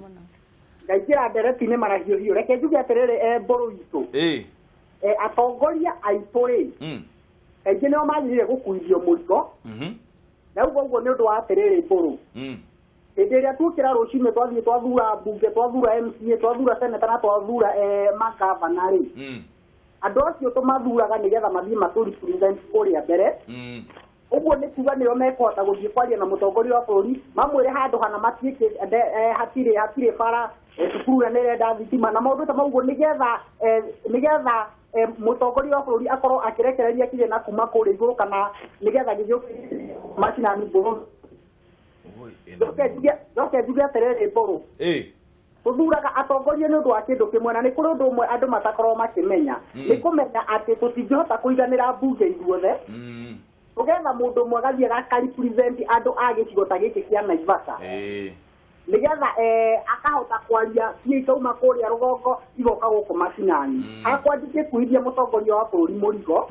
Ngaingĩra ndereti-inĩ marahiũhiũ. Reke njuge atĩrĩrĩ, mbũrũ itũ. Atongoria aitũ rĩ, kaingĩ nĩo magĩrĩire gũkuithio mũrigo. Na ũguo ũguo nĩ ũndũ wa atĩrĩrĩ mbũrũ. Hĩndĩ ĩrĩa tuokĩra rũcinĩ twathiĩ twathura mbunge, twathura MCA, twathura seneta na twathura magavana rĩ, andũ acio tũmathuraga nĩgetha mathiĩ matũ represent kũrĩa mbere. Ũguo nĩ kuga nĩo mekũhota gũthiĩ kwaria na mũtongoria wa bũrũri, mamwĩre handũ hana matiĩkĩte, hatirĩ bara, cukuru ĩrĩa nĩ ĩrenda thitima na maũndũ ta mau ũguo, nĩgetha mũtongoria wa bũrũri akorwo akĩrekereria kĩgĩna kuma kũrĩa igũrũ, kana nĩgetha gĩthiĩ macinani mbũrũ. Njoke njuge atĩrĩrĩ mbũrũ. Tũthuraga atongoria nĩ ũndũ wa kĩndũ kĩmwe, na nĩ kũrĩ ũndũ ũmwe andũ matakorwo makĩmenya. Nĩ kũmenya atĩ tũtingĩhota kũiganĩra mbunge ithuothe. Tũgetha mũndũ ũmwe agathiĩ agaka-represent andũ a gĩcigo ta gĩkĩ kĩa Naivasha. Nĩgetha akahota kwaria mbia ikauma kũrĩa rũgongo igoka gũkũ macinani. Hakwa ndingĩkuithia mũtongoria wa bũrũri mũrigo.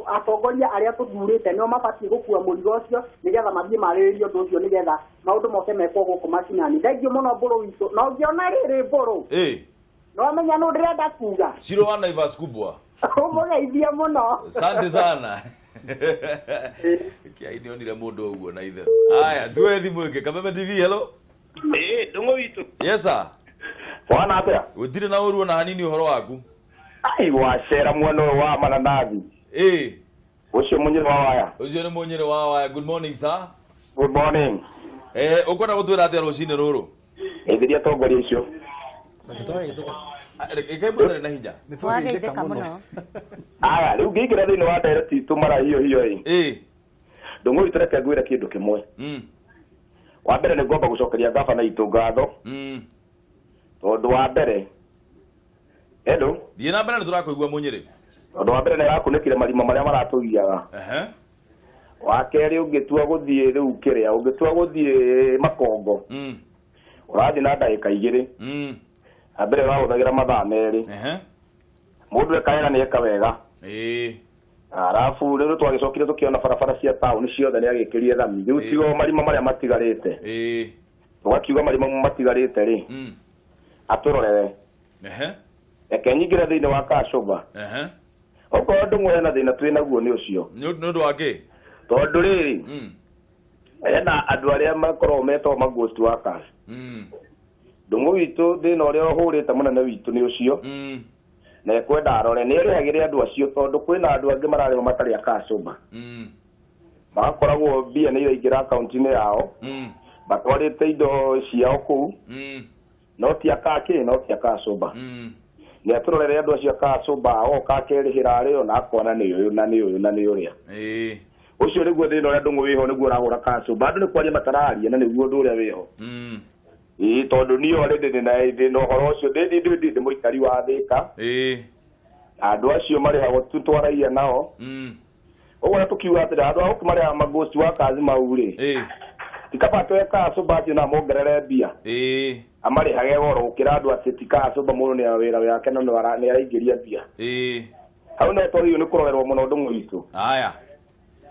Atongoria arĩa tũthurĩte nĩo mabatiĩ gũkua mũrigo ũcio nĩgetha mathiĩ marĩrĩrie ũndũ ũcio, nĩgetha maũndũ moke mekwo gũkũ macinani. Thengiũ mũno mbũrũ witũ. Na ũngĩona rĩrĩ mbũrũ, no menya nũ ndĩrenda kuga. Ciro wa Naivas kubwa. Ũmũgeithie mũno. Asante sana. Kiai nĩ onire mũndũ ũguo na itherũ. Haya, tuwe thimũ ĩngĩ. Kameme TV, hello. Ndũng'ũ witũ. Yes sir. Wana atĩa? Gũtirĩ na ũru ona hanini ũhoro waku. Ai, wacera mwena ũyũ wa mananathi. Ũcio mũnyĩrĩ wa waya. Ũcio nĩ mũnyĩrĩ wa waya. Good morning sir. Good morning. Ũkwenda gũtwĩra atĩa rũcinĩ rũrũ? Ĩthiria atongoria icio. Ĩkai mũtarĩ na hinya. Nĩ twageithĩka mũno. Aya, rĩu ngĩingĩra thĩinĩ wa ndereti itũ marahiũhio ĩ. Ndũng'ũ witũ, reke ngwĩre kĩndũ kĩmwe. Wa mbere nĩ ngwamba gũcokeria gavana itũ ngatho. Tondũ wa mbere, hello. Thiĩ na mbere nĩ tũrakũigua mũnyĩrĩ. Tondũ wa mbere nĩ arakunĩkire marima marĩa maratũgiaga. Wa kerĩ, ũngĩtua gũthiĩ rĩu kĩrĩa, ũngĩtua gũthiĩ Makongo, ũrathiĩ na ndagĩka 2. Na mbere ũrahũthagĩra mathaa 2. Mũndũ eka wega nĩ eka wega. Arabu rĩu twagĩcokire tũkĩona barabara cia taũni ciothe nĩ agĩkĩrire rami. Rĩu tigo marima marĩa matigarĩte. Tũgakiuga marima matigarĩte rĩ, atũrorere. Reke nyingĩre thĩinĩ wa Kashoba. Okorwo ndũng'ũ hena thĩna twĩ naguo nĩ ũcio. Nĩ ũndũ wa kĩ? Tondũ rĩrĩ, hena andũ arĩa makoragwo metagwo ma ghost workers. Ndũng'ũ witũ thĩna ũrĩa ũhũrĩte mũnene witũ nĩ ũcio. Na ekwenda arore nĩ arĩhagĩre andũ acio, tondũ kwĩna andũ angĩ mararĩhwo matarĩ a Kashoba. Magakoragwo mbia nĩ iraingĩra akaunti-inĩ yao, matwarĩte indo ciao kũu, no ti akakĩ, no ti a Kashoba. Nĩ atũrorere andũ acio a Kashoba, oka akerĩhĩra arĩo na akona nĩ ũyũ na nĩ ũyũ na nĩ ũrĩa. Ũcio nĩguo thĩna ũrĩa ndũng'ũ wĩho, nĩguo ũrahũra Kashoba. Andũ nĩ kwaria matararia na nĩguo ũndũ ũrĩa wĩho. Tondũ niĩ already ndĩ na ũhoro ũcio, ndĩ mũikari wa Thĩka. Na andũ acio marĩhagwo tu twaragia nao. Ũguo na tũkiuga atĩrĩ, andũ a gũkũ marĩhaga ma ghost workers mau rĩ, Ti kaba twe kacũmba acio na mongerere mbia. Ĩĩ. Amarĩhage goro gũkĩra andũ atĩ ti kacũmba mũndũ nĩ wĩra wake no nĩ araingĩria mbia. Ĩĩ. Hau no twagĩrĩirwo nĩ kũrorerwo mũno ndũng'ũ witũ. Haya.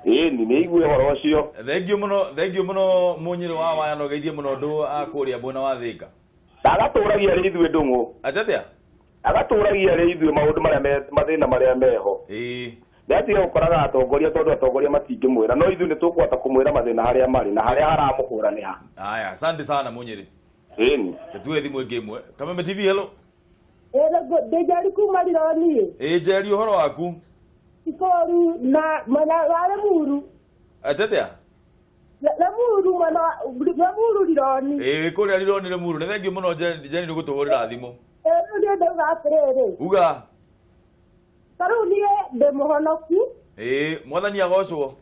Ĩĩ nĩ igue ũhoro ũcio. Thengiũ mũno mũnyĩrĩ wa waya no geithie mũno andũ a kũrĩa mwena wa Thĩka. Agatũragia rĩ ithuĩ ndũng'ũ. Atĩ atĩa? Agatũragia rĩ ithuĩ maũndũ marĩa mathĩna marĩa meho. Ĩĩ. Nĩatige gũkoraga atongoria tondũ atongoria matingĩmwĩra no ithuĩ nĩtũkũhota kũmwĩra mathĩna harĩa marĩ na harĩa haramũhũra nĩ ha. Haya, asante sana mũnyĩrĩ. Ĩni. Tuwe thimũ ĩngĩ ĩmwe. Kameme TV, hello. Ndĩ Njeri kuma Rironi. Ĩĩ Njeri, ũhoro waku? Ikoru na mwena wa Lemuru. Atĩ atĩa? Lemuru mwena wa Lemuru Rironi. Ĩĩ kũrĩa Rironi Lemuru. Nĩ thengiũ mũno Njeri nĩ gũtũhũrĩra thimũ. Ĩĩ rĩu niĩ ndauga atĩrĩrĩ. Uga. Ta rĩu niĩ ndĩ mũhonoku. Ĩĩ mwathani agocwo.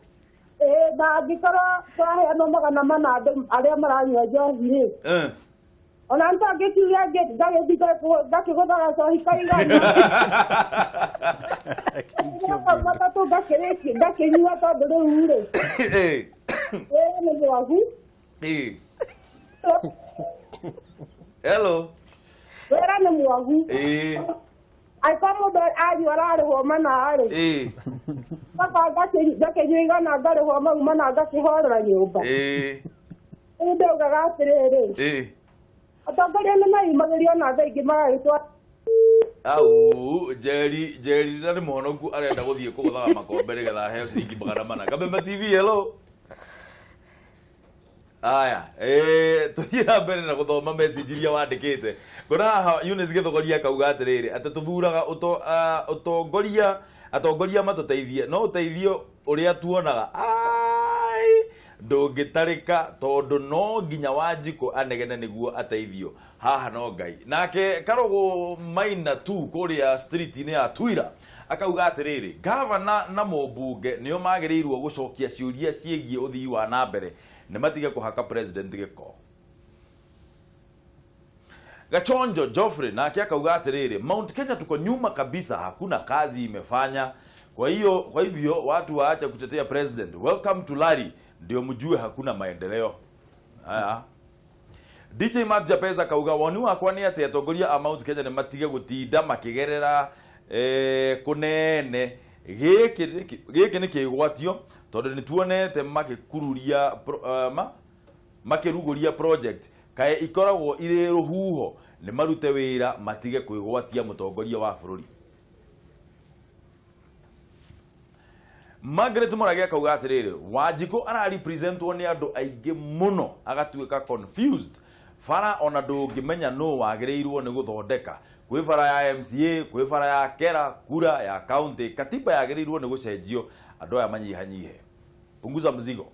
Ĩĩ na angĩkorwo twaheanwo 400 andũ arĩa maranyua njohi rĩ. Ona nĩtangĩkiuga ngagĩthiĩ ngakĩgũtha gacohi kaigana. Matatũ ngakĩrĩkia ngakĩnyua tondũ rĩu rĩ. Ĩĩ. Ĩĩ nĩ mwagu. Ĩĩ. Hello. Wĩra nĩ mwagu. Ĩĩ. Angĩkorwo mũndũ anyua ararĩhwo 400 rĩ. Ĩĩ. Baba ngakĩnyua 100 ngarĩhwo mau 400 ngakĩhorera nyũmba. Ĩĩ. Rĩu ndaugaga atĩrĩrĩ. Ĩĩ. Atongoria nĩ meyumagĩria ona thaa ingĩ magagĩtwara. Au Njeri Njeri na nĩ mũhonoku arenda gũthiĩ kũgũthaga makombe nĩgetha aheo ciringi 400. Kameme TV, hello. Aya, tũthiĩ na mbere na gũthoma message iria wandĩkĩte. Ngona haha Eunice Gĩthũgori akauga atĩrĩrĩ, atĩ tũthuraga ũtongoria atongoria matũteithie, no ũteithio ũrĩa tuonaga ai ndũngĩtarĩka tondũ no nginya Wanjikũ anegene nĩguo ateithio. Haha no Ngai. Nake Karũgũ Maina tu kũrĩa street-inĩ ya Twira akauga atĩrĩrĩ, gavana na mũmbunge nĩo magĩrĩirwo gũcokia ciũria ciĩgiĩ ũthii wa na mbere, nĩ matige kũhaka president gĩko. Gachonjo Geoffrey nake akauga atĩrĩrĩ, Mount Kenya tuko nyuma kabisa, hakuna kazi imefanya. Kwa hiyo kwa hivyo watu waache kutetea president. Welcome to Larry, ndio mjue hakuna maendeleo. Haya. DJ Mark Japeza kauga woni wakwa nĩ atĩ atongoria a Mount Kenya nĩ matige gũtinda makĩgerera kũnene. Gĩkĩ nĩ kĩgwatio tondũ nĩ tuonete makĩkururia makĩrugũria project kae ikoragwo irĩ rũhuho, nĩ marute wĩra matige kwĩgwatia mũtongoria wa bũrũri. Margaret Mũrage akauga atĩrĩrĩ, Wanjikũ ararepresentwo nĩ andũ aingĩ mũno agatuĩka confused. Bara ona ndũngĩmenya nũ wagĩrĩirwo nĩ gũthondeka. Kwĩ bara ya MCA, kwĩ bara ya Kera, kura ya county, katiba yagĩrĩirwo nĩ gũcenjio andũ aya manyihanyihe. Punguza mzigo.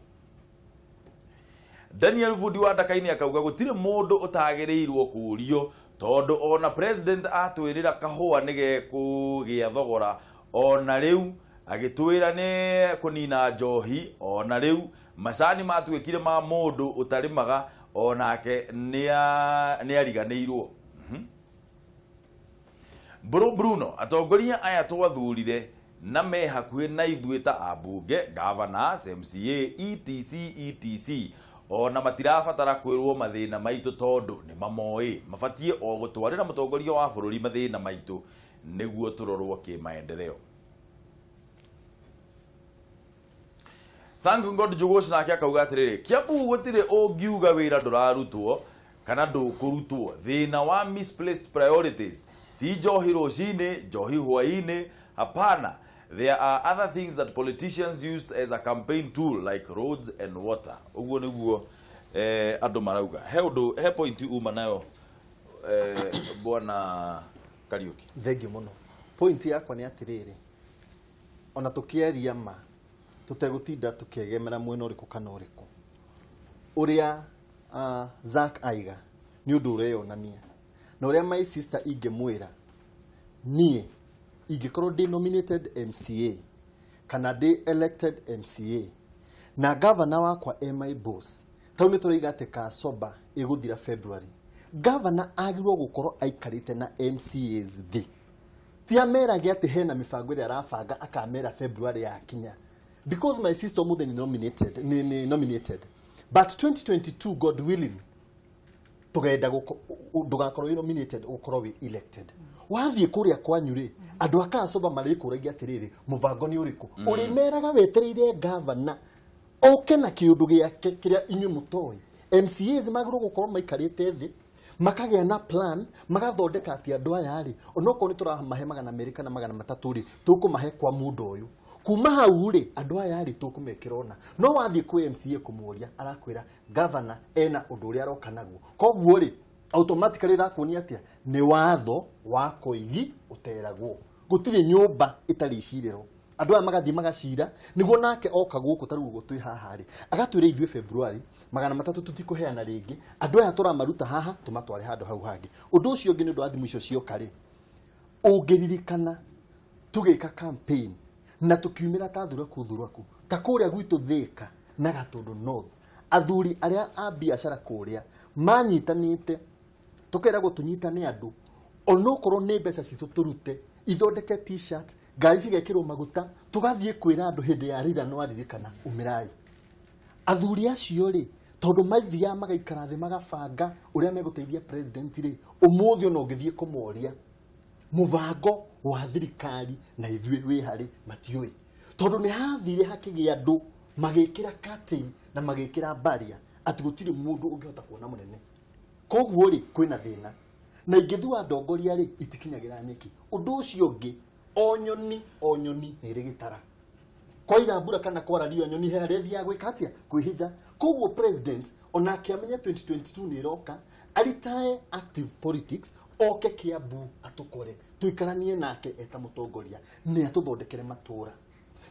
Daniel Fundi wa Ndakaini akauga gũtirĩ mũndũ ũtagĩrĩirwo kũũrio tondũ ona president atwĩrĩra kahũa nĩgekũgĩa thogora, ona rĩu agĩtwĩra nĩ kũnina njohi, ona rĩu macani matuĩkire ma mũndũ ũtarĩmaga onake nĩ ariganĩirwo. Bruno, atongoria aya twathurire na me hakuhĩ na ithuĩ ta ambunge, governors, MCA, etc etc, ona matirabatara kwĩrwo mathĩna maitũ tondũ nĩ mamoĩ. Mabatiĩ o gũtwarĩra mũtongoria wa bũrũri mathĩna maitũ nĩguo tũrorwo kĩmaendeleo. Thank God Njugush nake akauga atĩrĩrĩ, Kiambu gũtirĩ ũngiuga wĩra ndũrarutwo kana ndũkũrutwo. Thĩna wa misplaced priorities ti njohi rũcinĩ, njohi hwaĩ-inĩ, hapana. There are other things that politicians used as a campaign tool like roads and water. Ũguo nĩguo andũ marauga. He ũndũ, he point uma nayo bwana Kariuki. Thengiũ mũno. Point yakwa nĩ atĩrĩrĩ, ona tũkĩaria ma tũtegũtinda tũkĩegemera mwena ũrĩkũ kana ũrĩkũ, ũrĩa Zack aiga nĩ ũndũ ũreyonania. Na ũrĩa my sister ingĩmwĩra, niĩ ingĩkorwo ndĩ nominated MCA kana ndĩ elected MCA na governor wakwa e my boss, tau nĩ tũraiga atĩ Kacoba ĩgũthira February, governor agĩrĩirwo gũkorwo aikarĩte na MCAs thĩ, ti amerage atĩ hena mĩbango ĩrĩa arabanga akamera February yakinya. Because my sister ũmũthĩ nĩ nominated, nĩ nominated. But 2022 God willing tugenda ndugakorwo nominated ukorwo wi elected. Wathiĩ kũrĩa kwanyu rĩ, andũ a Kacoba marĩkũragia atĩrĩrĩ, mũbango nĩ ũrĩkũ? Ũrĩmeraga wetereire gavana oke na kĩũndũ gĩake kĩrĩa inyuĩ mũtoĩ. MCAs magĩrĩirwo gũkorwo maikarĩte thĩ makagĩa na plan, magathondeka atĩ andũ aya rĩ, onokorwo nĩ tũramahe 200 kana 300 rĩ, tũkũmahe kwa mũndũ ũyũ. Kuma hau rĩ, andũ aya rĩ tũkũmekĩra ona. No wathiĩ kwĩ MCA kũmũria, arakwĩra gavana ena ũndũ ũrĩa aroka naguo. Koguo rĩ, automatically ĩrakuonia atĩa? Nĩ watho wa koigi ũteragwo. Gũtirĩ nyũmba ĩtarĩ icirĩro. Andũ aya magathiĩ magacira nĩguo nake oka gũkũ ta rĩu ũguo twĩ haha rĩ, agatwĩra ithuĩ February 300 tũtikũheana rĩngĩ, andũ aya tũramaruta haha tũmatware handũ hau hangĩ. Ũndũ ũcio ũngĩ nĩ ũndũ wa thimũ icio cioka rĩ, ũngĩririkana tũgĩka campaign na tũkiumĩra ta thuraku thuraku ta kũrĩa gwitũ Thika na Gatũndũ North, athuri arĩa a biacara kũrĩa manyitanĩte, tũkeragwo tũnyitane andũ onokorwo nĩ mbeca citũ tũrute ithondeke t-shirt, ngari cigekĩrwo maguta, tũgathiĩ kwĩra andũ hĩndĩ ya rĩra nĩwaririkana umĩrai. Athuri acio rĩ, tondũ mathiaga magaikara thĩ magabanga ũrĩa megũteithia president rĩ, ũmũthĩ ona ũngĩthiĩ kũmoria mũbango wa thirikari na ithuĩ wĩ harĩ matiũĩ, tondũ nĩ hathire hakĩgĩa andũ magĩkĩra curtain na magĩkĩra barrier atĩ gũtirĩ mũndũ ũngĩhota kuona mũnene. Koguo rĩ, kwĩna thĩna na ingĩthua ndongoria rĩ, itikinyagĩra nyeki. Ũndũ ũcio ũngĩ, o nyoni o nyoni nĩ ĩrĩ gĩtara. Kwaira mbura kana kwara riũa, nyoni he harĩa ĩthiaga gwĩka atĩa? Kwĩhitha. Koguo president onake amenye 2022 nĩ ĩroka, aritae active politics, oke Kiambu atũkore, tũikaranie nake eta mũtongoria, nĩ atũthondekere matũra.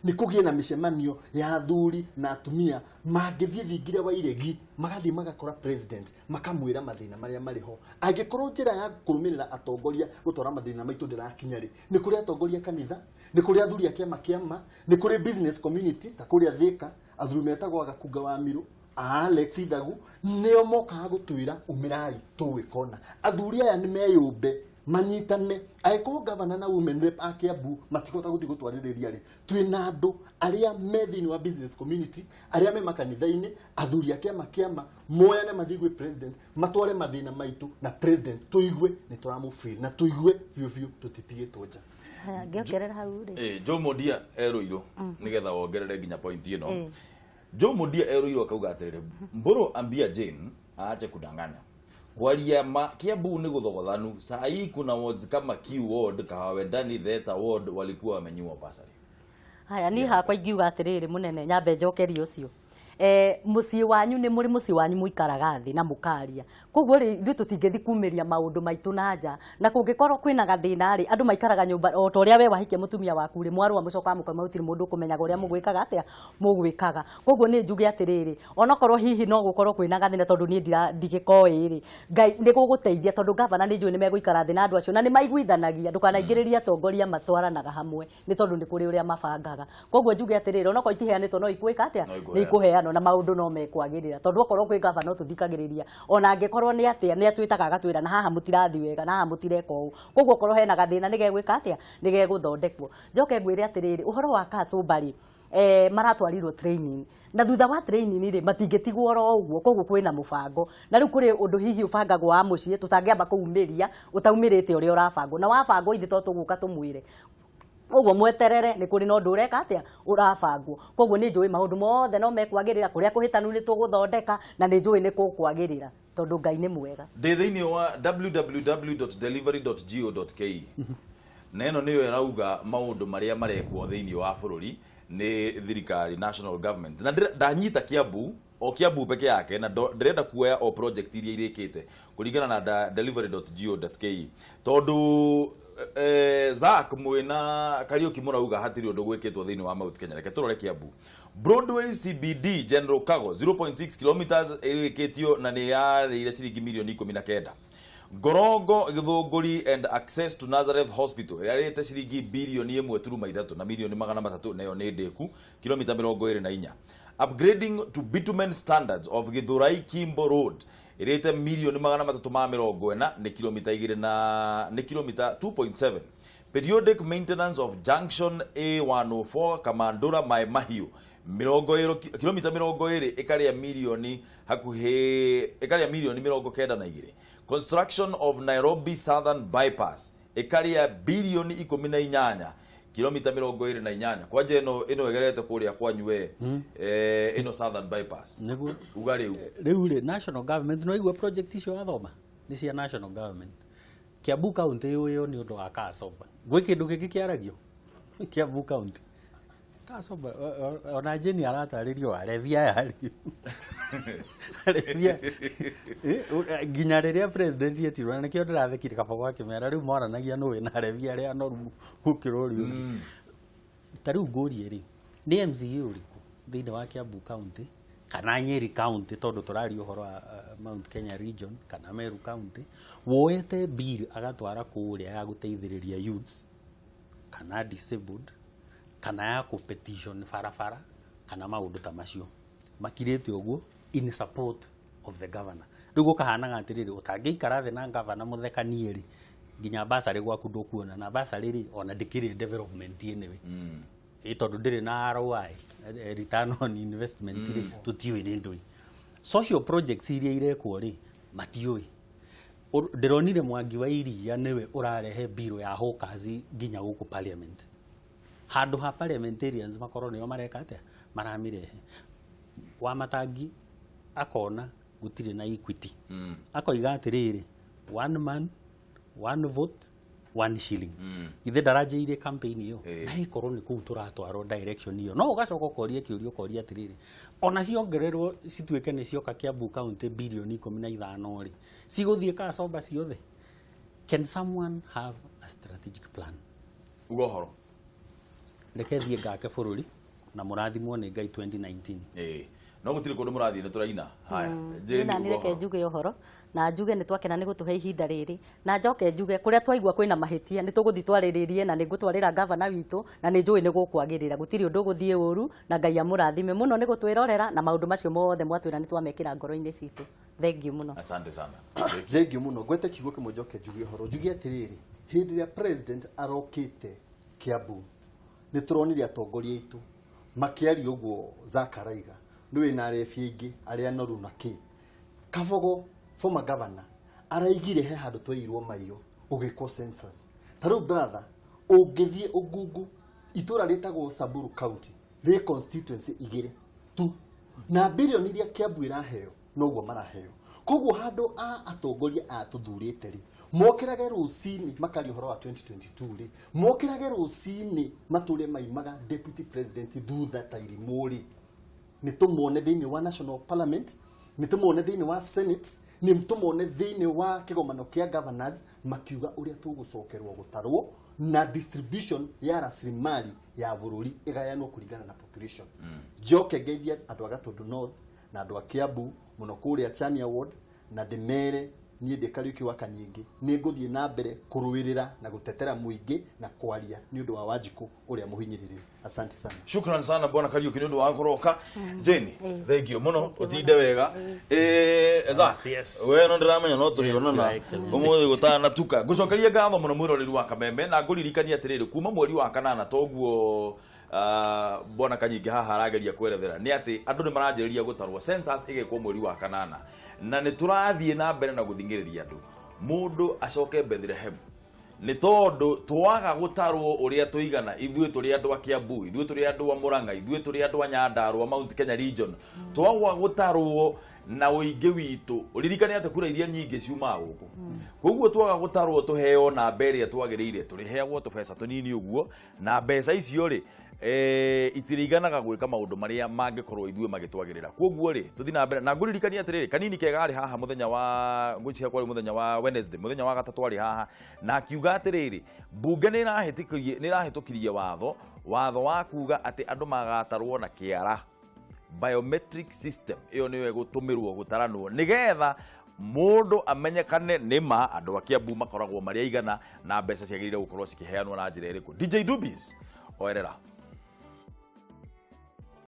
Nĩ kũgĩe na mĩcemanio ya athuri na atumia mangĩthiĩ thingira wa iregi, magathiĩ magakora president, makamwĩra mathĩna marĩa marĩ ho. Angĩkorwo njĩra ya kũrũmĩrĩra atongoria gũtwara mathĩna maitũ ndĩrakinya rĩ, nĩ kũrĩ atongoria kanitha, nĩ kũrĩ athuri a kĩama kĩama, nĩ kũrĩ business community ta kũrĩa Thika, athuri metagwo Agakunga wa Miru, Alex Ithagu, nĩo mokaga gũtwĩra umĩrai tũgwĩka ũna. Athuri aya nĩ meyũmbe manyitane, angĩkorwo gavana na women rep a Kiambu matikũhota gũthiĩ gũtwarĩrĩria rĩ, twĩna andũ arĩa me thĩinĩ wa business community, arĩa me makanitha-inĩ, athuri a kĩama kĩama, moyane mathiĩ gwĩ president, matware mathĩna maitũ na president tũigue nĩ tũramũfeel na tũigue biũ biũ tũtitigĩtwo nja. Ngĩongerera hau rĩ, Joe Mondia erũirwo nĩgetha wongerere nginya point ĩno. Joe Mondia erũirwo akauga atĩrĩrĩ, Mburu ambia Jane aache kudanganya. Kwaria ma Kiambu ni guthogothanu. Saa hii kuna wards kama Q ward, Kahawendani, Theta ward walikuwa wamenyiwa basari. Haya, ni hakwa ingiuga atĩrĩrĩ mũnene, nyambe njokerie ũcio. Mũciĩ wanyu nĩ mũrĩ mũciĩ wanyu mũikaraga thĩ na mũkaria. Koguo rĩ, ithuĩ tũtingĩthiĩ kumĩria maũndũ maitũ na nja, na kũngĩkorwo kwĩna gathĩna rĩ, andũ maikaraga nyũmba o ta ũrĩa we wahikia mũtumia waku rĩ, mwarũa mũcokaga mũkauma gũtirĩ mũndũ ũkũmenyaga ũrĩa mũgwĩkaga atĩa, mũgwĩkaga. Koguo nĩ njuge atĩrĩrĩ, onokorwo hihi no gũkorwo kwĩna gathĩna tondũ niĩ ndigĩkoĩ rĩ, Ngai nĩ gũgũteithia tondũ gavana nĩ njũĩ nĩ megũikara thĩ na andũ acio na nĩ maiguithanagia, ndũkanaingĩrĩrie atongoria matwaranaga hamwe nĩ tondũ nĩ kũrĩ ũrĩa mabangaga. Koguo njuge atĩrĩrĩ, onokorwo itiheanĩtwo no ikwĩka atĩa, nĩ ikũheanwo na maũndũ no mekwagĩrĩra, tondũ okorwo kwĩ gavana no tũthikagĩrĩria, ona angĩkorwo nĩ atĩa nĩ atwĩtaga agatwĩra na haha mũtirathiĩ wega na haha mũtireka ũũ. Koguo okorwo hena gathĩna nĩ gegwĩka atĩa, nĩ gegũthondekwo. Njoke ngwĩre atĩrĩrĩ, ũhoro wa Kasumba rĩ, maratwarirwo training na thutha wa training rĩ matingĩtigwo oro ũguo, koguo kwĩna mũbango. Na rĩu kũrĩ ũndũ hihi ũbangagwo wa mũciĩ tũtangĩamba kũumĩria ũtaumĩrĩte ũrĩa ũrabangwo, na wabangwo ithuĩ to tũgũka tũmwĩre. Koguo mweterere nĩ kũrĩ na ũndũ ũreka atĩa, ũrabangwo. Koguo nĩ njũĩ maũndũ mothe no mekwagĩrĩra, kũrĩa kũhĩtanu nĩ tũgũthondeka na nĩ njũĩ nĩ kũkwagĩrĩra tondũ Ngai nĩ mwega. Ndĩ thĩinĩ wa www.delivery.go.ke na ĩno nĩyo ĩrauga maũndũ marĩa marekwo thĩinĩ wa bũrũri nĩ thirikari, national government. Na ndanyita Kiambu, o Kiambu peke yake, na ndĩrenda kuoya o project iria irĩkĩte kũringana na delivery.go.ke tondũ Zack mwina Kariuki mũrauga hatirĩ ũndũ gwĩkĩtwo thĩinĩ wa Mount Kenya. Reke tũrore Kiambu. Broadway CBD General Cargo 0.6 kilometers ĩrĩkĩtio na nĩ yarĩire ciringi milioni 19. Ngorongo Githũngũri and access to Nazareth Hospital yarĩte ciringi bilioni 1.3 na milioni 300, nayo nĩ ndĩku kilomita 24. Upgrading to bitumen standards of Githurai Kimbo Road irĩte milioni 340 nĩ kilomita 2 na nĩ kilomita 2.7. Periodic maintenance of junction A104 Kamandura Mai Mahiu 20 kilomita 20 ĩkarĩa milioni hakuhĩ ĩkarĩa milioni 92. Construction of Nairobi Southern Bypass ĩkarĩa bilioni 18 kilomita 28. Kwanja ĩno ĩgerete kũrĩa kwanyu we ĩno Southern Bypass nĩguo uga rĩu rĩu rĩ national government no igua project icio wathoma nĩ cia national government. Kiambu County yũĩyo nĩ ũndũ wa Kasomba. Gwĩ kĩndũ kĩngĩ kĩaragio Kiambu County Kasomba ona Jane aratarĩrio arebia aya rĩu nginya rĩrĩa president etirwo na nĩkĩo ndĩrathekire Kabogo akĩmera rĩu moranagia nũ wĩna arebia arĩa anoru gũkĩra ũrĩa ũngĩ. Ta rĩu ngũrie rĩ nĩ MCA ũrĩkũ thĩinĩ wa Kiambu County kana Nyeri County tondũ tũraria ũhoro wa Mount Kenya region kana Meru County woete bill agatwara kũrĩa ya gũteithĩrĩria youths kana disabled kana ya kũ petition barabara kana maũndũ ta macio makirĩte ũguo in support of the governor. Rĩu gũkahanaga atĩrĩrĩ ũtangĩikara thĩ na governor mũthekanie rĩ nginya basarĩ gwaku ndũkuona na basarĩ rĩ ona ndĩkĩrĩ development anyway tondũ ndĩrĩ na ROI return on investment rĩ tũtiũĩ nĩ ndũĩ. Social projects iria irekwo rĩ matiũĩ. Ndĩronire Mwangi wa Iria nĩwe ũrarehe bill ya hawkers nginya gũkũ parliament. Handũ ha parliamentarians makorwo nĩo mareka atĩa maramĩrehe. Wamatangi akona gũtirĩ na equity. Akoiga atĩrĩrĩ one man one vote 1 shilling. Ithe ndaranjĩirie campaign ĩyo na ĩkorwo nĩ kũu tũratwarwo direction ĩyo no ũgacoka ũkoria kĩũria ũkoria atĩrĩrĩ ona ciongererwo cituĩke nĩ cioka Kiambu County bilioni 15 rĩ cigũthiĩ Kasomba ciothe. Can someone have a strategic plan? Uga ũhoro reke thiĩ ngake bũrũri na mũrathimwo nĩ Ngai 2019. No gũtirĩ kũndũ mũrathiĩ nĩ tũraina. Haya Jane reke njuge ũhoro na njuge nĩ twakena nĩ gũtũhe ihinda rĩrĩ na njoke njuge kũrĩa twaigua kwĩna mahĩtia nĩ tũgũthiĩ twarĩrĩrie na nĩ ngũtwarĩra gavana witũ na nĩ njũĩ nĩ gũkwagĩrĩra gũtirĩ ũndũ ũgũthiĩ ũru na Ngai amũrathime mũno nĩ gũtwĩrorera na maũndũ macio mothe mwatwĩra nĩ twamekĩra ngoro-inĩ citũ. Thank you mũno. Asante sana. Thank you mũno. Ngwete kiugo kĩmwe njoke njuge ũhoro njuge atĩrĩrĩ hĩndĩ ĩrĩa president arokĩte Kiambu nĩ tũronire atongoria aitũ makĩaria ũguo Zakaraiga nĩ wĩna arebi aingĩ arĩa noru na kĩ Kabogo former governor araigire he handũ tweirwo maiyo ũgĩkwo census. Ta rĩu brother ũngĩthiĩ Ũngungu itũra rĩtagwo Samburu County rĩ constituency igĩrĩ tu na bilioni iria Kiambu ĩraheo noguo maraheo. Koguo handũ a atongoria aya tũthurĩte rĩ mokĩrage rũcinĩ makaria ũhoro wa 2022 rĩ mokĩrage rũcinĩ matũre maimaga deputy president thutha ta irimũ rĩ nĩ tũmuone thĩinĩ wa national parliament nĩ tũmuone thĩinĩ wa senate nĩ tũmuone thĩinĩ wa kĩgomano kĩa governors makiuga ũrĩa tũgũcokerwo gũtarwo na distribution ya rasilimali ya bũrũri ĩgayanwo kũringana na population. Njoke ngeithie andũ a Gatũndũ North na andũ a Kiambu mũno kũrĩa Chania Ward na ndĩmere niĩ ndĩ Kariũki wa Kanyingĩ nĩ ngũthiĩ na mbere kũrũĩrĩra na gũtetera mũingĩ na kwaria nĩ ũndũ wa Wanjikũ ũrĩa mũhinyĩrĩrie. Asante sana. Shukran sana bwana Kariũki nĩ ũndũ wa kũroka. Jane, thank you mũno ũtinde wega. Zak, we no ndĩramenya no tũrĩonana ũmũthĩ gũtanatuka. Ngũcokeria ngatho mũno mwĩroreri wa Kameme na ngũririkania atĩrĩrĩ kuma mweri wa kanana toguo bwana Kanyingĩ haha arageria kwerethera nĩ atĩ andũ nĩ maranjĩrĩria gũtarwo census ĩgekwo mweri wa kanana na nĩ tũrathiĩ na mbere na gũthingĩrĩria andũ mũndũ acoke Bethlehem nĩ tondũ twaga gũtarwo ũrĩa tũigana ithuĩ tũrĩ andũ a Kiambu ithuĩ tũrĩ andũ a Murang'a ithuĩ tũrĩ andũ a Nyandarua Mount Kenya region twaga gũtarwo na ũingĩ witũ ũririkane atĩ kura iria nyingĩ ciumaga gũkũ koguo twaga gũtarwo tũheo namba ĩrĩa twagĩrĩire tũrĩheagwo tũbeca tũnini ũguo na mbeca icio rĩ itiriganaga gwĩka maũndũ marĩa mangĩkorwo ithuĩ magĩtwagĩrĩra. Koguo rĩ tũthiĩ na mbere na ngũririkania atĩrĩrĩ kanini kega arĩ haha mũthenya wa ngwĩciria kwarĩ mũthenya wa Wednesday mũthenya wa gatatũ arĩ haha na akiuga atĩrĩrĩ mbunge nĩ ĩrahĩtũkirie watho wa kuga atĩ andũ magatarwo na kĩara biometric system ĩyo nĩyo ĩgũtũmĩrwo gũtaranwo nĩgetha mũndũ amenyekane nĩ ma andũ a Kiambu makoragwo marĩ aigana na mbeca ciagĩrĩire gũkorwo cikĩheanwo na njĩra ĩrĩkũ. DJ Dubis oerera.